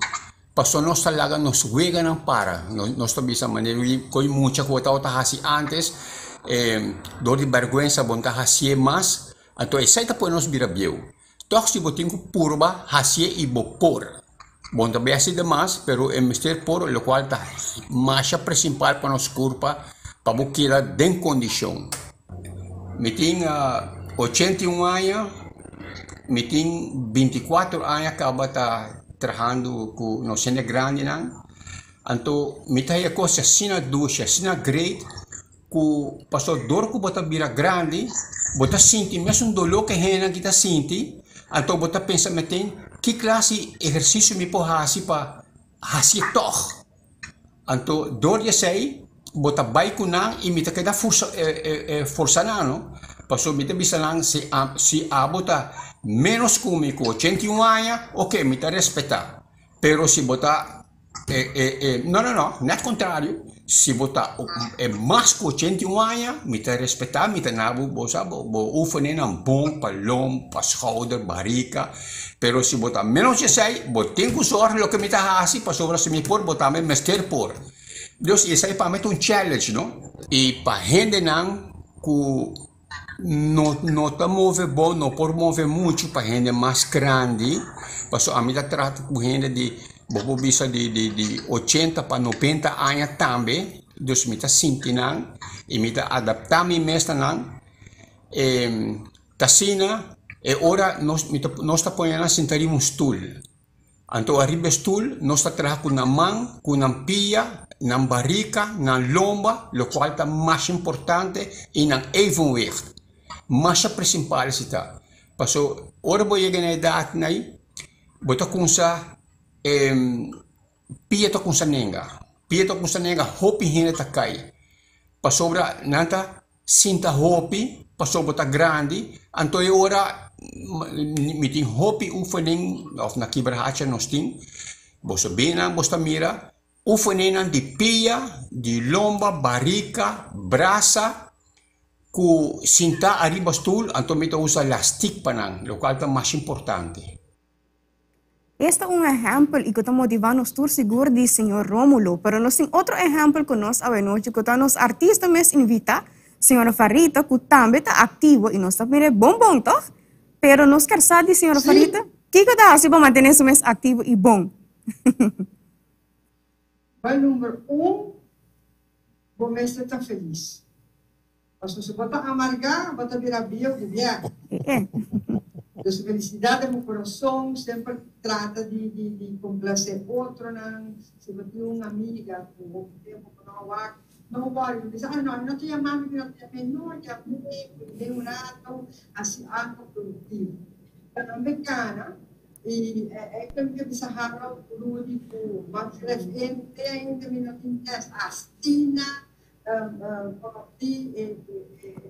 pasobra nos ta laga nos weganan para. Nos ta bisa manera koe mucha ku bo tabata hasi ántes, dor di bèrgwensa bo no ta hasié mas, anto esei ta pone nos bira bieu. Tòg si bo tin ku purba hasié i bo por. Bo no ta bai hasi demas, pero e mester por, lokual ta masha prinsipal pa nos kurpa pa bo keda den kondishon. Mi tin 81 aña, mi tin 24 aña kaba ta trahando ku nos hende grandinan, anto mi ta haya kos asina dushi, asina great ku pasobra dor ku bo ta bira grandi bo ta sinti mesun doló ku e hendenan aki ta sinti, anto bo ta pensa meten ki klase ehersisio mi por hasi pa hasié tòg. Anto dor di esei bo ta bai ku nan i mi ta keda forsa nan no, pasobra mi ta bisa nan si si abo ta ménos ku mi ku 81 aña oke mi ta respetá, pero si bo ta no no no nèt kontrario si bo ta mas ku 81 aña mi ta respetá mi ta na bo bo sa bo oefeninnan bon pa lom pa skouder barika. Pero si bo ta menos esei, bo tin ku sòrg loke mi ta hasi, pasobra si mi por, bo tambe mester por. Dus esei pa mi ta un challenge, no? I pa hendenan ku no no ta move bon, no por move muchu, pa hende mas grandi, pasobra ami ta trata ku hende di, bo por bisa di di di ochenta pa nobenta aña tambe, dus mi ta sinti nan i mi ta adaptá mi mes na nan. T'asina e ora nos mi ta nos ta pone nan sinta riba un stul. Anto ariba e stul nos ta traha ku nan man, ku nan pia, nan barika, nan lomba, lokual ta mas importante, i nan evenwicht. Masha prinsipal esei ta. Paso ora bo yega na e edat ei, bo ta kumsa pia ta kumsa nenga. Pia ta kumsa nenga, hopi hende ta kai. Pasobra nan ta Sinta hopi pasobra bo ta grandi, anto e ora mi tin hopi oefening of na Kibrahacha nos tin, boso binan bos ta mira oefeningnan di pia, di lomba, barika, brasa ku sinta ariba stul anto mi ta usa lastik pa nan lokual ta mas importante. Esta un ehèmpel i ku ta motivá nos tur sigur di señor Rómulo, pero nos tin otro ehèmpel ku nos awenochi ku ta nos artista mes invitá, señora Farita, ku tambe ta aktivo i nos ta mir'é bon bon tòg? Pero nos ker sa di señora Farita, kiko ta hasi pa mantené su mes aktivo i bon? Bai number un, bo mester ta felis. Pasobra si bo ta amargá, bo ta bira bieu di bièh. Dus felisidat den bo kurason, semper trata di di komplasé otronan. Si bo tin un amiga ku hopi tempu bo no a wak, no wòri, bo bisa, ah no, e no ta yama mi, mi no ta yam'é. No, yam'é, pone un rato, hasi algu produktivo. Tambe kana, i e ke mi ke bisa Harold, Rudy ku Max Ref, te ainda mi no tin tèst asina. Di e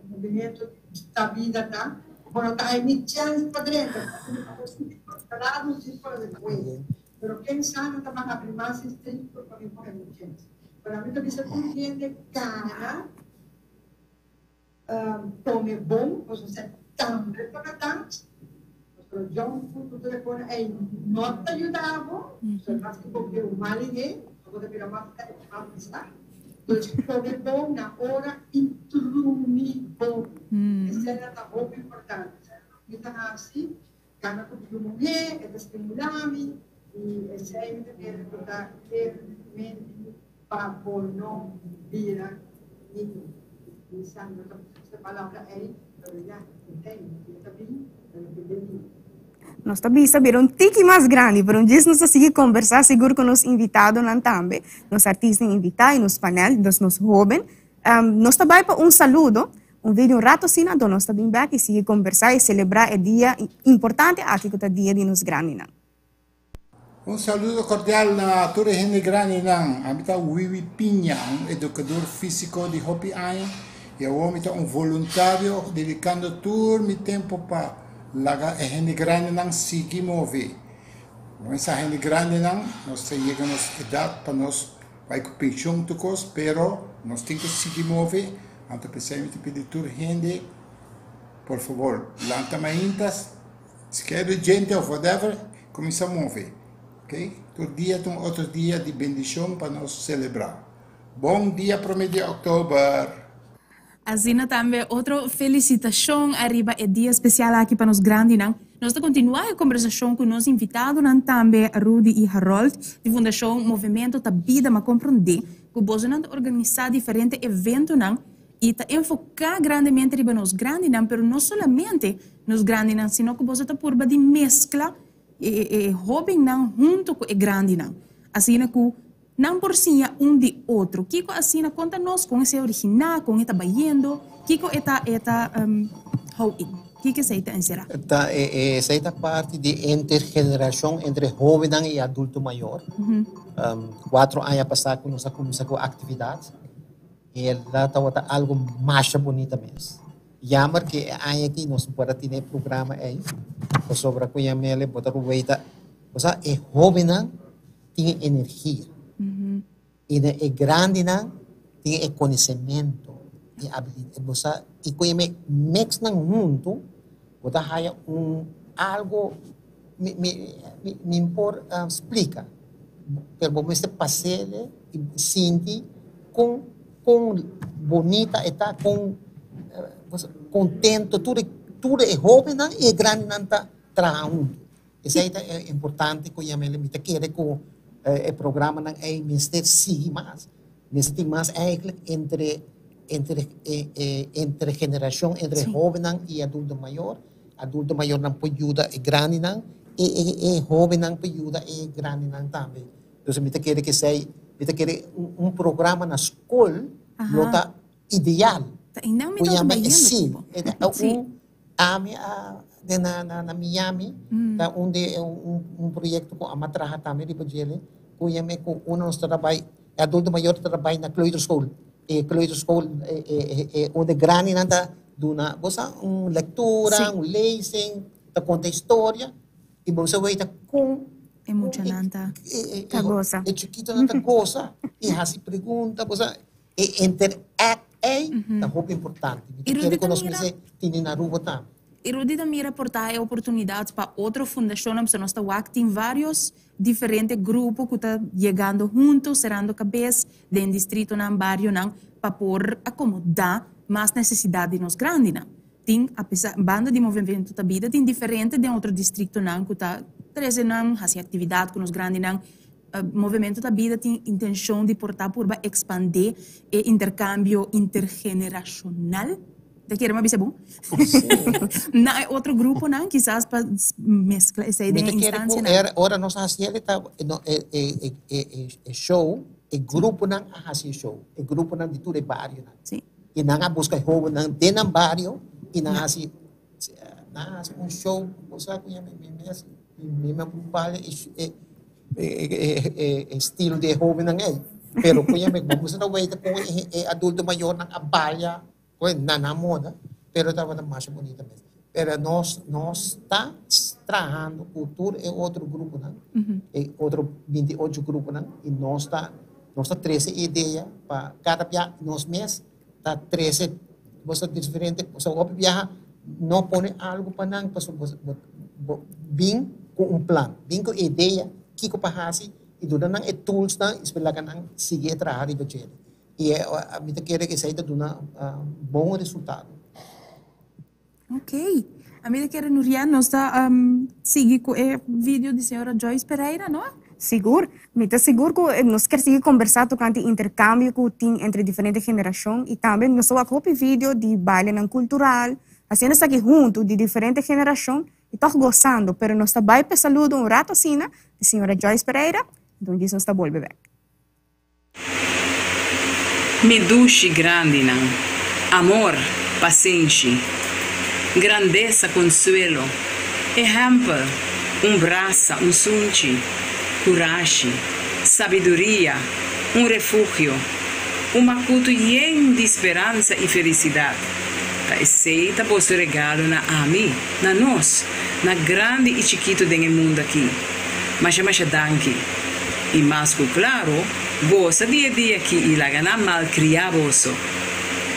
movimento ta bida ta bo no ta hay ni chance pa drenta parado si por despues pero ken sa nan ta ban habri mas estricto pa mi por hay un chance pero ami ta bisa tur hende cana come bon pasobra esei tambe ta batant pasobra junk food cu tur e cona ey no ta yuda bo pasobra mas cu bo bira un mal idee bo ta bira mas mas pisa dus come bon na ora y drumi bon esei nan ta hopi importante esei nan mi ta haci cana cu mi muhe e ta stimula mi y esei mi ta kere cu ta e mente Pa bo no bira niño. Mi sa no ta gusta e palabra ei, pero ya, e tei, e ta bin, pero e bini. Nos ta bisa bira un tiki mas grandi, pero un djis nos ta sigui kombersá sigur ku nos invitadonan tambe, nos artistanan invitá i nos panel, dus nos hóben. Nos ta bai pa un saludo, un video un rato asina, anto nos ta bin bèk i sigui kombersá i selebrá e dia importante aki ku ta dia di nos grandinan. Un saludo cordial na tur e hende grandinan. Ami ta Wiwi Piña, un educador fisico di hopi aña y awor mi ta un voluntario dedicando tur mi tempo pa laga e hende grandinan sigui move. Nos hende grandinan, nos ta yega nos edad pa nos bai cu pension tur cos, pero nos tin cu sigui move, anto p'esey mi ta pidi tur hende, por favor, lanta mainta, Si ke djente of whatever, kuminsá move. Ok? Tur dia ta un otro dia di bendishon pa nos selebrá. Bon dia promé di òktober! Asina tambe otro felicitacion ariba e dia especial aki pa nos grandinan. Nos ta continua e conversacion cu nos invitadonan tambe Rudy y Harold di Fundacion Movemento ta Bida. Ma comprende cu bosonan ta organisa diferente eventonan y ta enfoca grandemente riba nos grandinan, pero no solamente nos grandinan, sino cu boso ta purba di mezcla e e hobennan hunto cu e grandinan, asina cu nan por siña un di otro. Kico asina? Conta nos con esey origina, con e ta bayendo, kico e ta e ta hou in, kico esey ta encera? Ta e esey ta parti di intergeneracion entre hobennan y adulto mayor. Cuatro aña pasa cu nos a cuminsa cu actividad. El a tabata algo masha bunita mes. Jammer ke e aña aki nos no por a tene e programa ei, pasobra ku Yamele bo ta ruweita, bo sa e hobennan tin e energia i e grandinan tin e konosementu, e abilidat, bo sa i ku e mix nan huntu bo ta haya un algo mi mi mi por splika pero bo mester pas'e i sinti kon kon bonita e ta kon kontento tur e tur e hobennan i e grandinan ta traha huntu esei ta importante ku yam'e mi ta kere ku e programanan ei mester sigui mas mester tin mas eigenlijk entre entre entre generashon entre hobennan i adulto mayor. Adulto mayornan por yuda e grandinan i e e hobennan por yuda e grandinan tambe. Entonces mi ta kere ke esei, mi ta kere un programa na skol lo ta ideal. Ta einan mi tabata bayendo Sí, un ami a den na na Miami ta un di un proyekto ku ami a traha tambe riba djele ku yama ku unu nos ta bai e adulto mayor ta bai na kleuterschool. E kleuterschool e unda e grandinan ta duna bo sa un lectura, un lezing, ta conta historia y bo sa weta con e muchanan ta goza. E chikitonan ta goza y haci pregunta, bo sa e interact ey ta hopi importante. Mi ta kere cu nos mester tene na Aruba tambe. I Rudy ta mira por ta e oportunidat pa otro fundashonnan, pasobra nos ta wak tin vários diferente grupo ku ta yegando hunto, serando kabes den distritonan, barionan, pa por akomodá mas nesesidat di nos grandinan. Tin, apesar, banda di Movemento ta Bida, tin diferente den otro distritonan ku ta trese nan, hasi aktividat ku nos grandinan. Movemento ta Bida tin intenshon di por ta purba ekspandé e interkambio intergenerashonal. Ta kere mi a bisa bon? Na e otro gruponan kisas pa meskla esei den e instansianan. Mi ta kere ku ora nos a hasi el ta e show, e gruponan a hasi e show, e gruponan di tur e barionan. I nan a buska e hobennan den nan bario i nan a hasi nan a hasi un show, bo sa ku mi mes mi a bale e e estilo di e hobennan ei. Pero ku mi bo mester ta weta kon e adulto mayornan a balia Pues na nan moda, pero tabata masha bunita mes. Pero nos nos ta trahando ku tur e otro gruponan, e otro 28 gruponan, i nos ta nos ta trese idea pa kada bia nos mes ta trese bo sa diferente, bo sa hopi biaha no pone algu pa nan pasobra bo bo bin ku un plan, bin ku idea kiko pa hasi i duna nan e toolsnan i despues laga nan sigui e traha riba djele. I mi ta kere ku esei ta duna bon resultado. Ok. Ami ta kere Nuriel nos ta sigui ku e video di señora Joyce Pereira, no? Sigur. Mi ta sigur ku nos kier sigui kombersá tokante interkambio ku tin entre diferente generashon i tambe nos ta wak hopi video di bailenan kultural, hasiendo esaki huntu di diferente generashon i tòg gosando. Pero nos ta bai pa e saludo un rato asina di señora Joyce Pereira, enton djis nos ta bolbe bèk. Mi dushi grandinan, amor, pasenshi, grandesa, konsuelo, ehèmpel, un brasa, un sunchi, kurashi, sabiduria, un refugio, un makutu yen di speransa i felisidat. Ta esei ta boso regalo na ami, na nos, na grandi i chikitu den e mundu akí. Masha masha danki. I mas ku klaru, gosa di e dia ki i laga nan malkriá boso.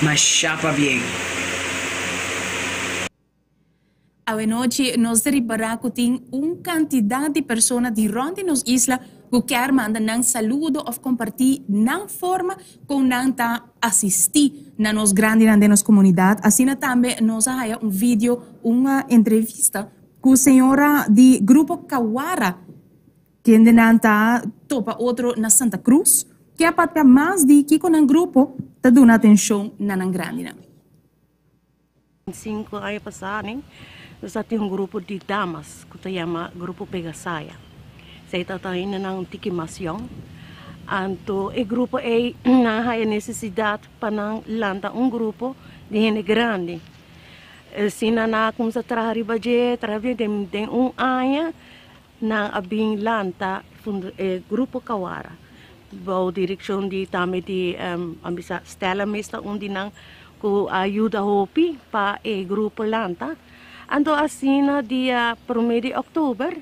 Mashá pabien. Awenochi nos ta ripará ku tin un kantidat di persona di rònt di nos isla ku kier manda nan saludo òf kompartí nan forma kon nan ta asistí na nos grandinan den nos komunidat. Asina tambe nos a haya un video, un entrevista ku señora di Grupo Kawara. Kendenan ta topa otro na Santa Cruz ke a papia mas di kiko nan grupo ta duna atencion na nan grandinan. Cinco aña pasá nos a tin un grupo di damas ku ta yama Grupo Pegasaya. Esei tabata ainda nan un tiki mas yòn. Anto e grupo ei nan haya nesesidat pa nan lanta un grupo di hende grandi. Asina nan a kuminsá traha riba dje, traha riba dje den un aña. Nan a bin lanta e Grupo Kawara bou direkshon di tambe di a bisa Stella mes ta un di nan ku a yuda hopi pa e grupo lanta. Anto asina dia prome di òktober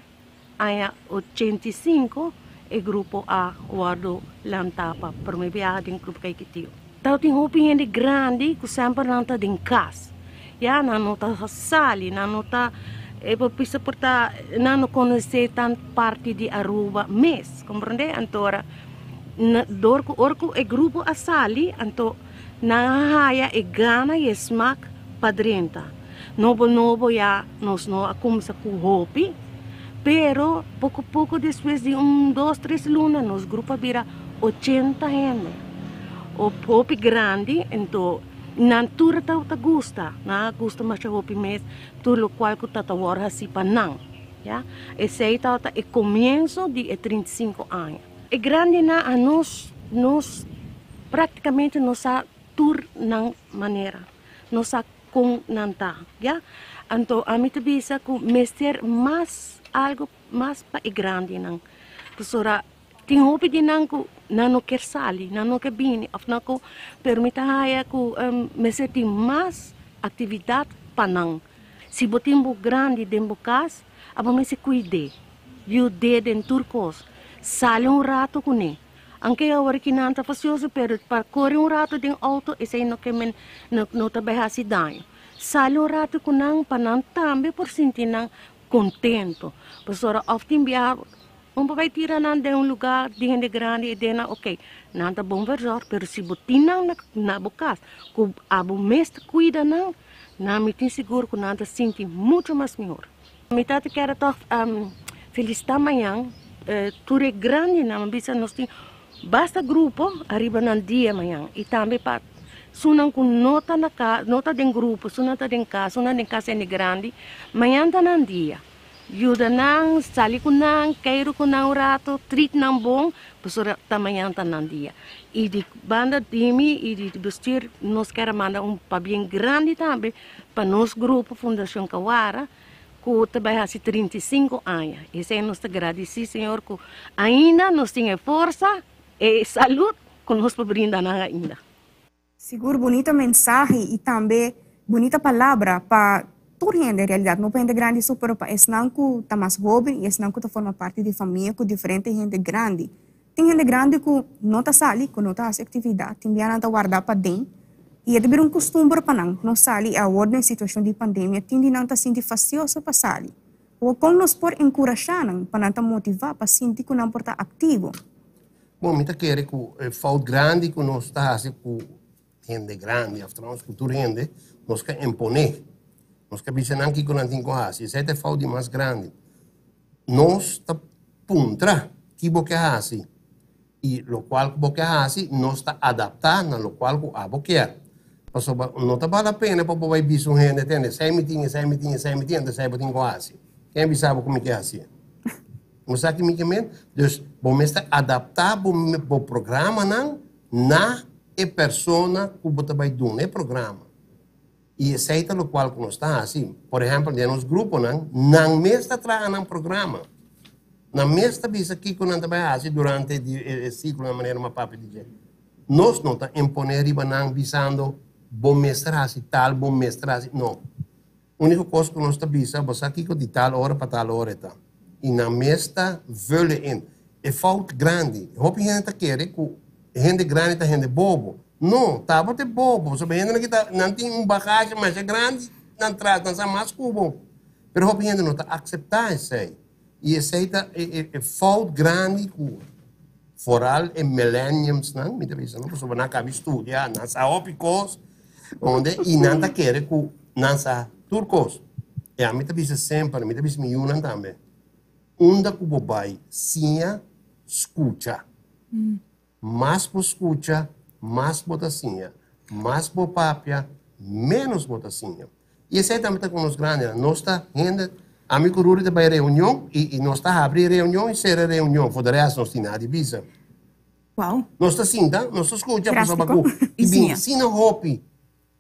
aña 85 e grupo a wòrdu lanta pa prome biaha den Club Kaikitio. Tabatin hopi hende grandi ku semper nan ta den kas. Ya nan no ta sali, nan no ta e por bisa por ta nan no konosé tant parti di Aruba mes, komprondé? Anto ora dor ku ora ku e grupo a sali anto nan a haya e gana i e smak pa drenta. Nobo nobo ya nos no a kumsa ku hopi, pero poko poko despues di un dos tres luna nos grupo a bira ochenta hende, hopi grandi, anto nan tur ta gusta, nan a gusta masha hopi mes tur lokual ku ta ta wòrdu hasi pa nan, ya. Esei tabata e komienso di e 35 aña. E grandinan a nos, nos praktikamente nos sa tur nan manera, nos sa kon nan ta, ya. Anto ami ta bisa ku mester mas algu mas pa e grandinan, pasobra Tin hopi di nan ku nan no kier sali, nan no ke bini òf nan ku, pero mi ta haya ku mester tin mas aktividat pa nan. Si bo tin bo grandi den bo kas, abo mester kuid'é, yud'é den tur kos, sali un rato kuné. Anke awor ki nan ta fasioso, pero pa kore un rato den outo esei no ke men no ta bai hasi daño. Sali un ratu ku nan pa nan tambe por sinti nan kontento. Pasobra òf tin biaha un por bai tira nan den un lugá di hende grandi i den nan oke nan ta bon verzòrg pero si bo tin nan na bo kas ku abo mes ta kuida nan, nan mi tin sigur ku nan ta sinti muchu mas mihor. Mi ta kere tòg felisitá mañan tur e grandinan, mi bisa nos tin basta grupo ariba nan dia mañan i tambe pa sunan ku no ta na kas, no ta den grupo, sunan ta den kas, sunan den kas hende grandi, mañan ta nan dia. Yuda nan, sali ku nan, keiru ku nan un rato, treat nan bon, pasobra ta mañan ta nan dia. I di banda di mi i di bestuur nos kier a manda un pabien grandi tambe pa nos grupo Fundacion Kawara ku ta bai hasi 35 aña. Esei nos ta gradisí Señor ku ainda nos tin e forsa, e salud ku nos por brinda nan ainda. Sigur bunita mensahe y tambe bunita palabra pa tur hende en realidad, no pa hende grandi so pero pa esnan cu ta mas hoben y esnan cu ta forma parti di famia cu diferente hende grandi. Tin hende grandi cu no ta sali, cu no ta haci actividad, tin bia nan ta warda paden y e ta bira un custumber pa nan no sali y awor den situacion di pandemia tin di nan ta sinti fastioso pa sali. Awor con nos por encurasha nan pa nan ta motiva pa sinti cu nan por ta activo? Bon, mi ta kere ku e fout grandi ku nos ta hasi ku hende grandi òf trouwens ku tur hende, nos ke imponé. Nos ke bisa nan kiko nan tin ku hasi. Esei ta e fout di mas grandi. Nos ta puntra ki bo ke hasi i lokual ku bo ke hasi nos ta adaptá na lokual ku abo kier. Pasobra no ta bal la pena pa bo bai bisa un hende, tende, esei mi tin, esei mi tin, esei mi tin, anto esei bo tin ku hasi. Ken a bisa bo ku mi ke hasié? Bo sa ki mi ke men? Dus bo mester adaptá bo bo programanan na e persona ku bo ta bai duna e programa. I esei ta lokual ku nos ta hasi. Por ehèmpel, den nos gruponan, nan mes ta traha nan programa. Nan mes ta bisa kiko nan ta bai hasi durante di e siklonan manera mi a papia di dje. Nos no ta imponé riba nan bisando bo mester hasi tal, bo mester hasi. No. Úniko kos ku nos ta bisa, bo sa kiko di tal ora pa tal ora e ta. I nan mes ta vullen in. E fout grandi. Hopi hende ta kere ku hende grandi ta hende bobo. No, tabata e bobo. Pasobra hendenan ki ta, nan tin un bagashi masha grandi nan tras, nan sa mas ku bo. Pero hopi hende no ta akseptá esei. I esei ta e fout grandi ku foral e millenniumsnan, mi ta bisa no, pasobra nan a kaba di studia, nan sa hopi kos. Onde i nan ta kere ku nan sa tur kos. E ami ta bisa semper, mi ta bisa mi yunan tambe, unda ku bo bai siña skucha. Mas bo skucha, mas bo ta siña. Mas bo papia, ménos bo ta siña. I esei tambe ta ku nos grandinan. Nos ta hende, ami ku Rudy ta bai reunion i nos ta habri reunion i sera reunion. For de rest nos tin nada di bisa. Wow. Nos ta sinta, nos ta scucha pasobra cu i bin asina hopi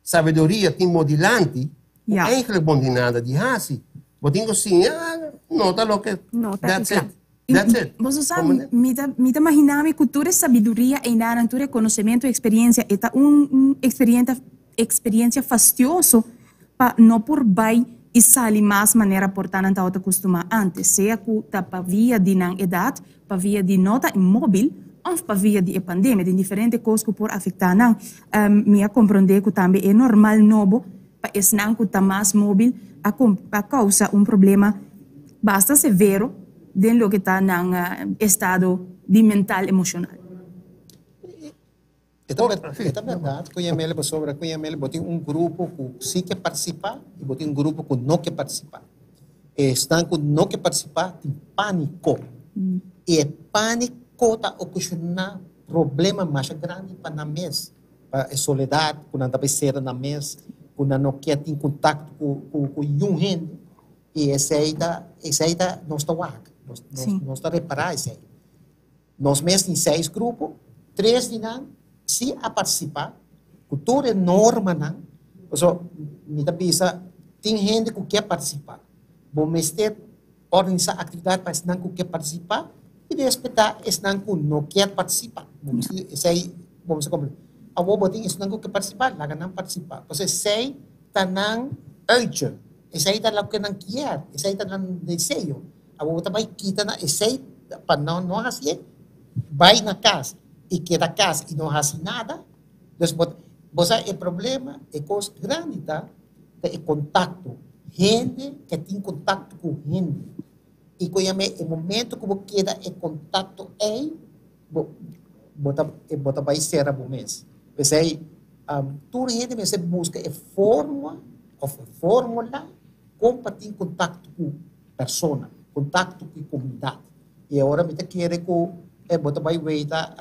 sabiduria tin bo dilanti cu eigenlijk bo no tin nada di haci. Bo tin cu siña nota loke, that's it, that's it. Boso sa, mi ta, mi ta magina mi cu tur e sabiduria eynanan, tur e conocemento, experiencia, e ta un experiencia, experiencia fastioso pa no por bai i sali mas manera por ta nan tabata kustumá ántes, sea ku ta pa via di nan edat, pa via di no ta inmóbil òf pa via di e pandemia. Tin diferente kos ku por afektá nan. Mi a komprondé ku tambe e normal nobo pa esnan ku ta mas móbil a a kousa un problema basta severo den loke ta nan estado di mental emoshonal. E ta e ta bèrdat ku Yamel pasobra ku Yamel bo tin un grupo ku si ke partisipá i bo tin un grupo ku no ke partisipá. Esnan ku no ke partisipá tin pániko i e pániko ta okashoná problema masha grandi pa nan mes, pa e soledat ku nan ta bai sera nan mes, ku nan no ke tin kontakto ku ku ku niun hende i esei ta esei ta nos ta wak, nos nos ta repará esei. Nos mes tin seis grupo, tres di nan si a partisipá ku tur e normanan, pasobra mi ta bisa tin hende ku ke partisipá, bo mester organisá aktividat pa esnan ku ke partisipá i respetá esnan ku no kier partisipá. Bo mester esei bo mester komprendé. Awor bo tin esnan ku ke partisipá, laga nan partisipá, pasobra esei ta nan uitje, esei ta loke nan kier, esei ta nan deseo. Awor bo ta bai kita na esei pa no no hasié, bai na kas i keda kas i no hasi nada. Dus bo bo sa e problema, e kos grandi ta. Ta e kontakto. Hende ke tin kontakto ku hende. I ku yam'é e momento ku bo keda e kontakto ei, bo bo ta bo ta bai sera bo mes. P'esei tur hende mester buska e forma òf e fórmula kon pa tin kontakto ku persona, kontakto ku e komunidat. I ora mi ta kere ku bo ta bai weita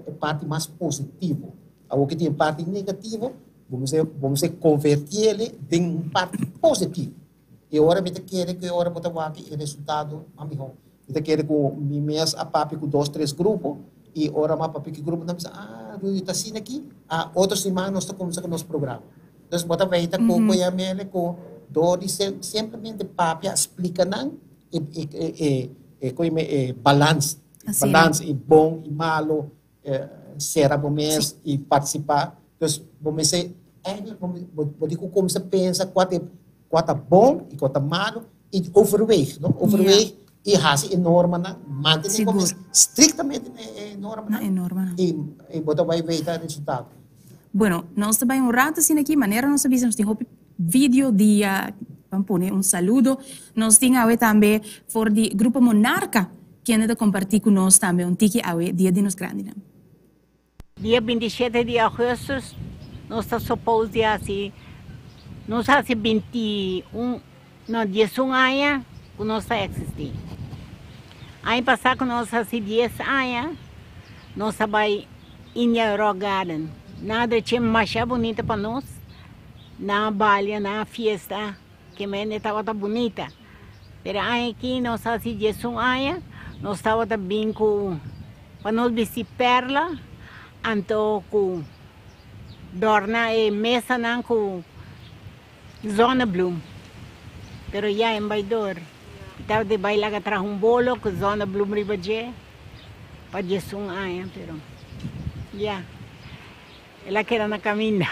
e parti mas positivo. Awor ki tin e parti negativo, bo mester bo mester konvertiel den un parti positivo. I ora mi ta kere ku e ora bo ta wak e resultado mas mihó. Mi ta kere ku mi mes a papia ku dos tres grupo i ora mi a papia ku e grupo nan bisa, ah Rudy ta asina aki, ah otro siman nos ta kuminsá ku nos programa. Entonces bo ta weita ku ku e mele ku dor di simplemente papia splika nan e e e e koe me e balans, balans e bon i malo, sera bo mes i partisipá. Dus bo mester eigenlijk bo bo bo tin ku kuminsá pensa kua ta kua ta bon i kua ta malo i overweeg, no? Overweeg i hasi e normanan, mantené bo mes striktamente na e normanan i i bo ta bai weta resultado. Bueno, nos ta bai un rato asina aki, manera nos a bisa nos tin hopi video di ban pone un saludo. Nos tin awe tambe for di Grupo Monarca kende ta comparti cu nos tambe un tiki awe dia di nos grandinan. Dia 27 di augustus nos ta suppose di haci, nos haci 21, no 11 aña cu nos ta existi. Aña pasa cu nos haci 10 aña nos a bay Indian Rock Garden. Nan a drecha masha bunita pa nos, nan a balia, nan a fiesta, ke mende tabata bunita. Pero aña aki nos haci 11 aña, nos tabata bin cu pa nos bisti perla, anto cu dorna e mesanan cu zonnebloem. Pero ya en bay dor. Mi tabata bay laga traha un bolo cu zonnebloem riba dje pa 11 aña, pero ya. El a keda na kaminda.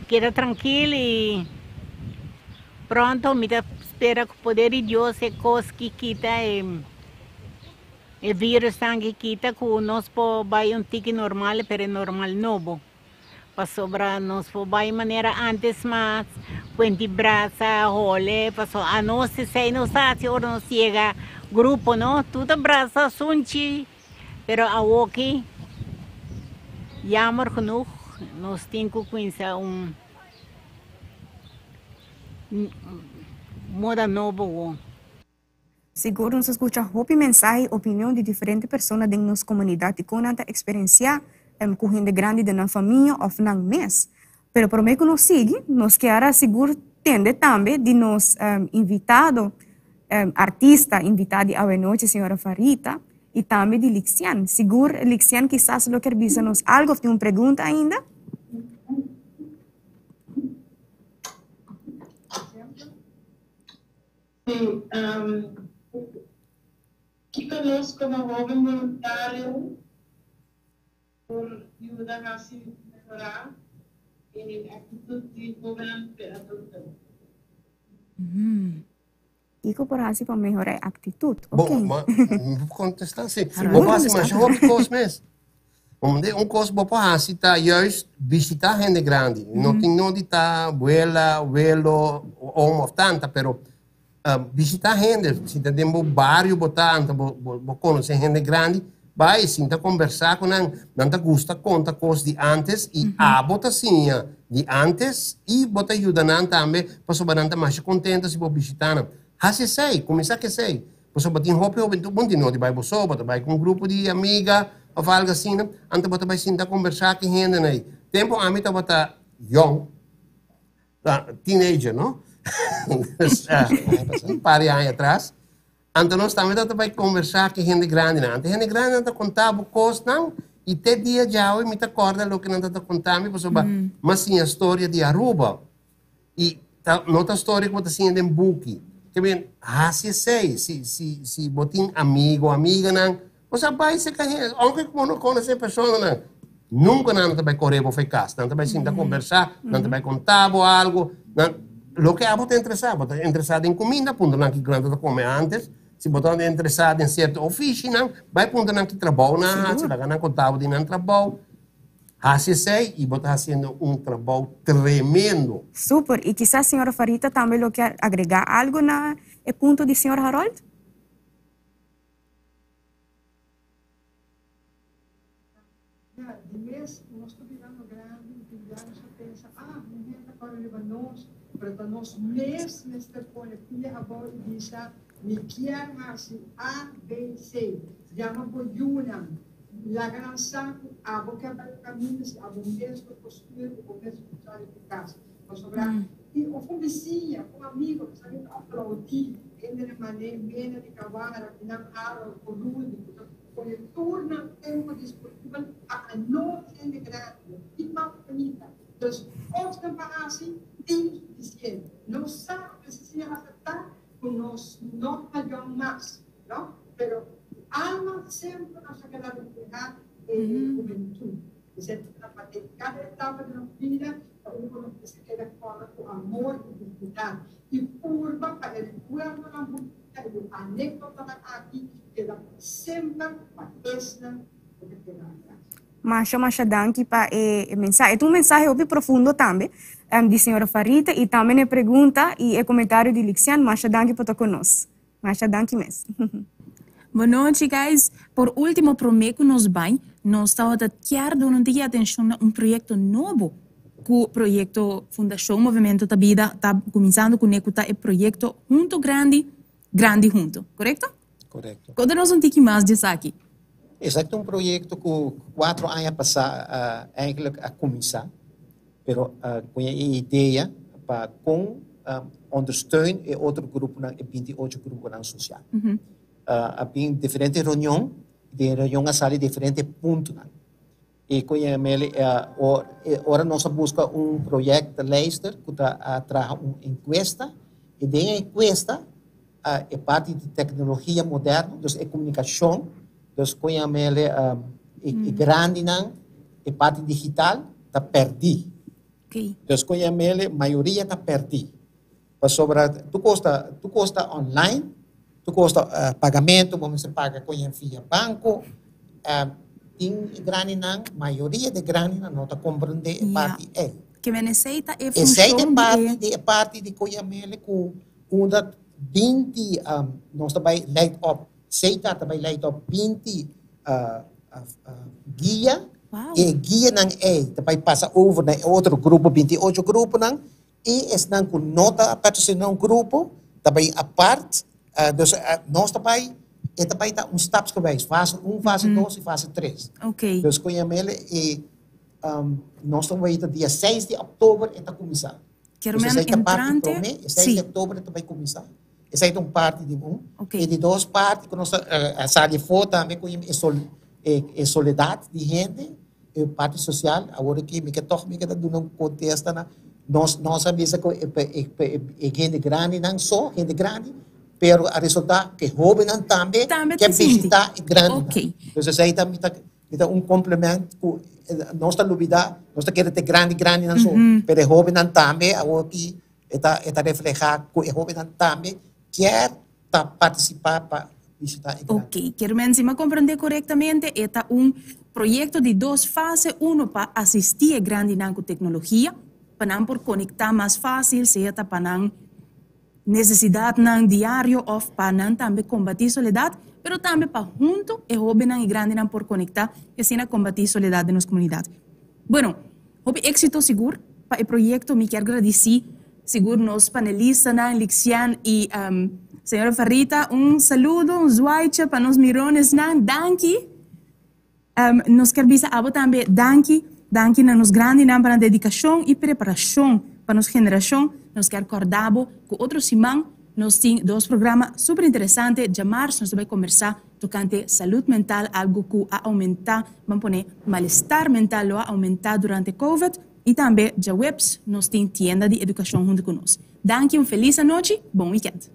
Keda trankil i pronto mi ta spera ku poder di Dios e kos ki kita e e virusnan ki kita ku nos por bai un tiki normal pero e normal nobo. Pasobra nos por bai manera antes mas kuenti brasa, hole, pasobra anos esei nos ta hasi ora nos yega grupo no, tur ta brasa sunchi. Pero awoki, jammer genoeg, nos tin ku kuminsá un moda nobo wou. Sigur nos a skucha hopi mensahe i opinion di diferente persona den nos komunidat di kon nan ta eksperensiá ku hende grandi den nan famia òf nan mes. Pero promé ku nos sigui, nos kier a sigur tende tambe di nos invitado, artista invitá di awenochi, señora Farita, i tambe di Lixian. Sigur Lixian kisas lo kier bisa nos algo òf tin un pregunta ainda? Sí, kiko nos komo hóben boluntario por yuda hasi mehorá e aktitut di hóbennan ku e adulto? Kiko por hasi pa mehorá e aktitut? Bon, ma mi por kontestá? Sí. Bo por hasi masha hopi kos mes. Omde un kos bo por hasi ta juist bishitá hende grandi. No tin nodi ta abuela, abuelo, oom òf tanta, pero Bishita hende, si ta den bo bario bo ta, anto bo bo konosé hende grandi, bai sinta kombersá ku nan, nan ta gusta konta kos di ántes i abo ta siña di ántes i bo ta yuda nan tambe pasobra nan ta masha kontento si bo bishitá nan. Hasi esei, kuminsá ku esei, pasobra tin hopi hobentut, bon tin no di bai bo so, bo ta bai ku un grupo di amiga òf algu asina, anto bo ta bai sinta kombersá ku e hendenan ei. Tempu ami tabata yòn, Teenager, no? Un par di aña atras. Anto nos tambe tabata bai conversa cu hende grandinan. Anto hende grandinan ta conta bo cosnan y te dia djawe mi ta corda loke nan tabata conta mi pasobra mi a siña storia di Aruba. Y ta no ta storia cu bo ta siña den buki. Ke bien, haci esey. Si, si, si bo tin amigo, amiganan, bo sa bai cerca hende, aunke cu bo no conoce e personanan, Nunca nan no ta bai corre bo for e cas. Nan ta bai sinta conversa, nan ta bai conta bo algo. Nan, loke abo ta interesa, bo ta interesa den cuminda, puntra nan kico nan ta come antes. Si bo ta interesa den cierto ofishinan, bai puntra nan ki trabou nan a haci, laga nan conta bo di nan trabou. Hasi esei y bo ta haciendo un trabou tremendo. Super, y kisas señora Farita tambe lo kier agrega algo na e punto di señor Harold? Ya, di mes nos ta birando grandi y tin bia nos ta pensa, ah, mi hende ta kòrda riba nos, pero ta nos mes mester pone pia abou y bisa, mi kier hasi A, B, C. Yama bo yunan, laga nan sa ku abo ke bai kaminda si abo mes lo por stuur i bo mes lo por sali di kas. Pasobra tin of un bisiña, un amigo, ku sa mi ta aplaudí hende na manera mena di kawara, ku nan Harold ku Rudy ku ta Pone tur nan tempo disponibel pa anos hende grandi, no tin mas bonita. Dus kosnan pa hasi tin sufisiente. Nos sa, mester siña aseptá ku nos no ta yòn mas, no? Pero ku alma semper nos ta keda reflehá e hubentut. Esei ta pa den kada etapa di nos bida ta unda ku nos mester keda kòrda ku amor i dignidat i purba pa e rekuerdonan bunita i e anekdotanan aki keda pa semper pa esnan ku ta keda atras. Masha masha danki pa e mensahe. E ta un mensahe hopi profundo tambe di señora Farita i tambe na e pregunta i e komentario di Lixian. Masha danki pa ta ku nos. Masha danki mes. Bonochi guys, por ultimo prome ku nos bai nos tabata kier duna un tiki atencion na un proyecto nobo ku proyecto Fundacion Movimento Ta Bida ta kuminsando kune ku ta e proyecto Hunto Grandi, Grandi Hunto, korekto? Korekto. Konta nos un tiki mas di esaki. Esaki ta un proyecto ku kuatro aña pasa eigenlijk a kuminsa, pero ku e idea pa kon ondersteun e otro gruponan, e 28 gruponan sosial. A bin diferente reunion, den reunion a sali diferente puntonan. E ku yam'el ora nos a buska un projectleister ku ta a traha un enkuesta, i den e enkuesta e parti di teknologia moderno, dus e komunikashon, dus ku yam'el e grandinan, e parti digital ta pèrdí. Dus ku yam'el mayoria ta pèrdí. Pasobra tur kos ta tur kos ta online, tur kos ta pagamentu, bo mester paga ku yen via banko. Tin e grandinan, mayoria di e grandinan no ta komprendé e parti ei. Ke men esei ta e funshon di e. Esei ta e parti di e parti di Koyamele ku unda 20 nos ta bai light up, Seita ta bai light up 20 guia, e guianan ei ta bai pasa over na e otro grupo, 28 gruponan. I esnan ku no ta pertenesé na un grupo ta bai apart. Dus nos ta bai, e ta bai ta un stapsgewijs, fase un, fase dos i fase tres. Dus ku yam'el e nos ta wei ta dia seis di òktober e ta kuminsá. Kier men entrante, E parti promé, e seis di òktober e ta bai kuminsá. Esei ta un parti di un. E di dos parti ku nos ta sali afó tambe ku e soledat di hende. E parti sosial, awor aki mi ke tòg mi ke ta duna un kontesta na nos nos a bisa ku e hende grandinan so, hende grandi, pero a resultá ku e hóbennan tambe ke bishitá e grandinan. Dus esei ta mi ta mi ta un komplement ku nos ta lubidá, nos ta kere ta e grandi grandinan so, pero e hóbennan tambe awor aki e ta e ta reflehá ku e hóbennan tambe kier ta partisipá pa bishitá e grandi. Ok, kier men si mi a komprendé korektamente e ta un proyekto di dos fase, uno pa asistí e grandinan ku teknologia, pa nan por konektá mas fásil, sea ta pa nan nesesidatnan diario òf pa nan tambe kombatí soledat, pero tambe pa huntu e hóbennan i grandinan por konektá i asina kombatí soledat den nos komunidat. Bueno, hopi éksito sigur pa e proyekto, mi kier gradisí Sigur nos panelistanan, Lixian y señora Farita, un saludo, un zwaaitje pa nos mironesnan. Danki. Nos kier bisa abo tambe danki. Danki na nos grandinan pa nan dedicacion y preparacion pa nos generacion. Nos kier corda bo cu otro siman nos tin dos programa super interesante. Djamars nos ta bay combersa tocante salud mental, algo cu a aumenta, ban pone malestar mental lo a aumenta durante covid. I tambe djaweps nos tin tienda di edukashon huntu ku nos. Danki un felis anochi, bon wikènt.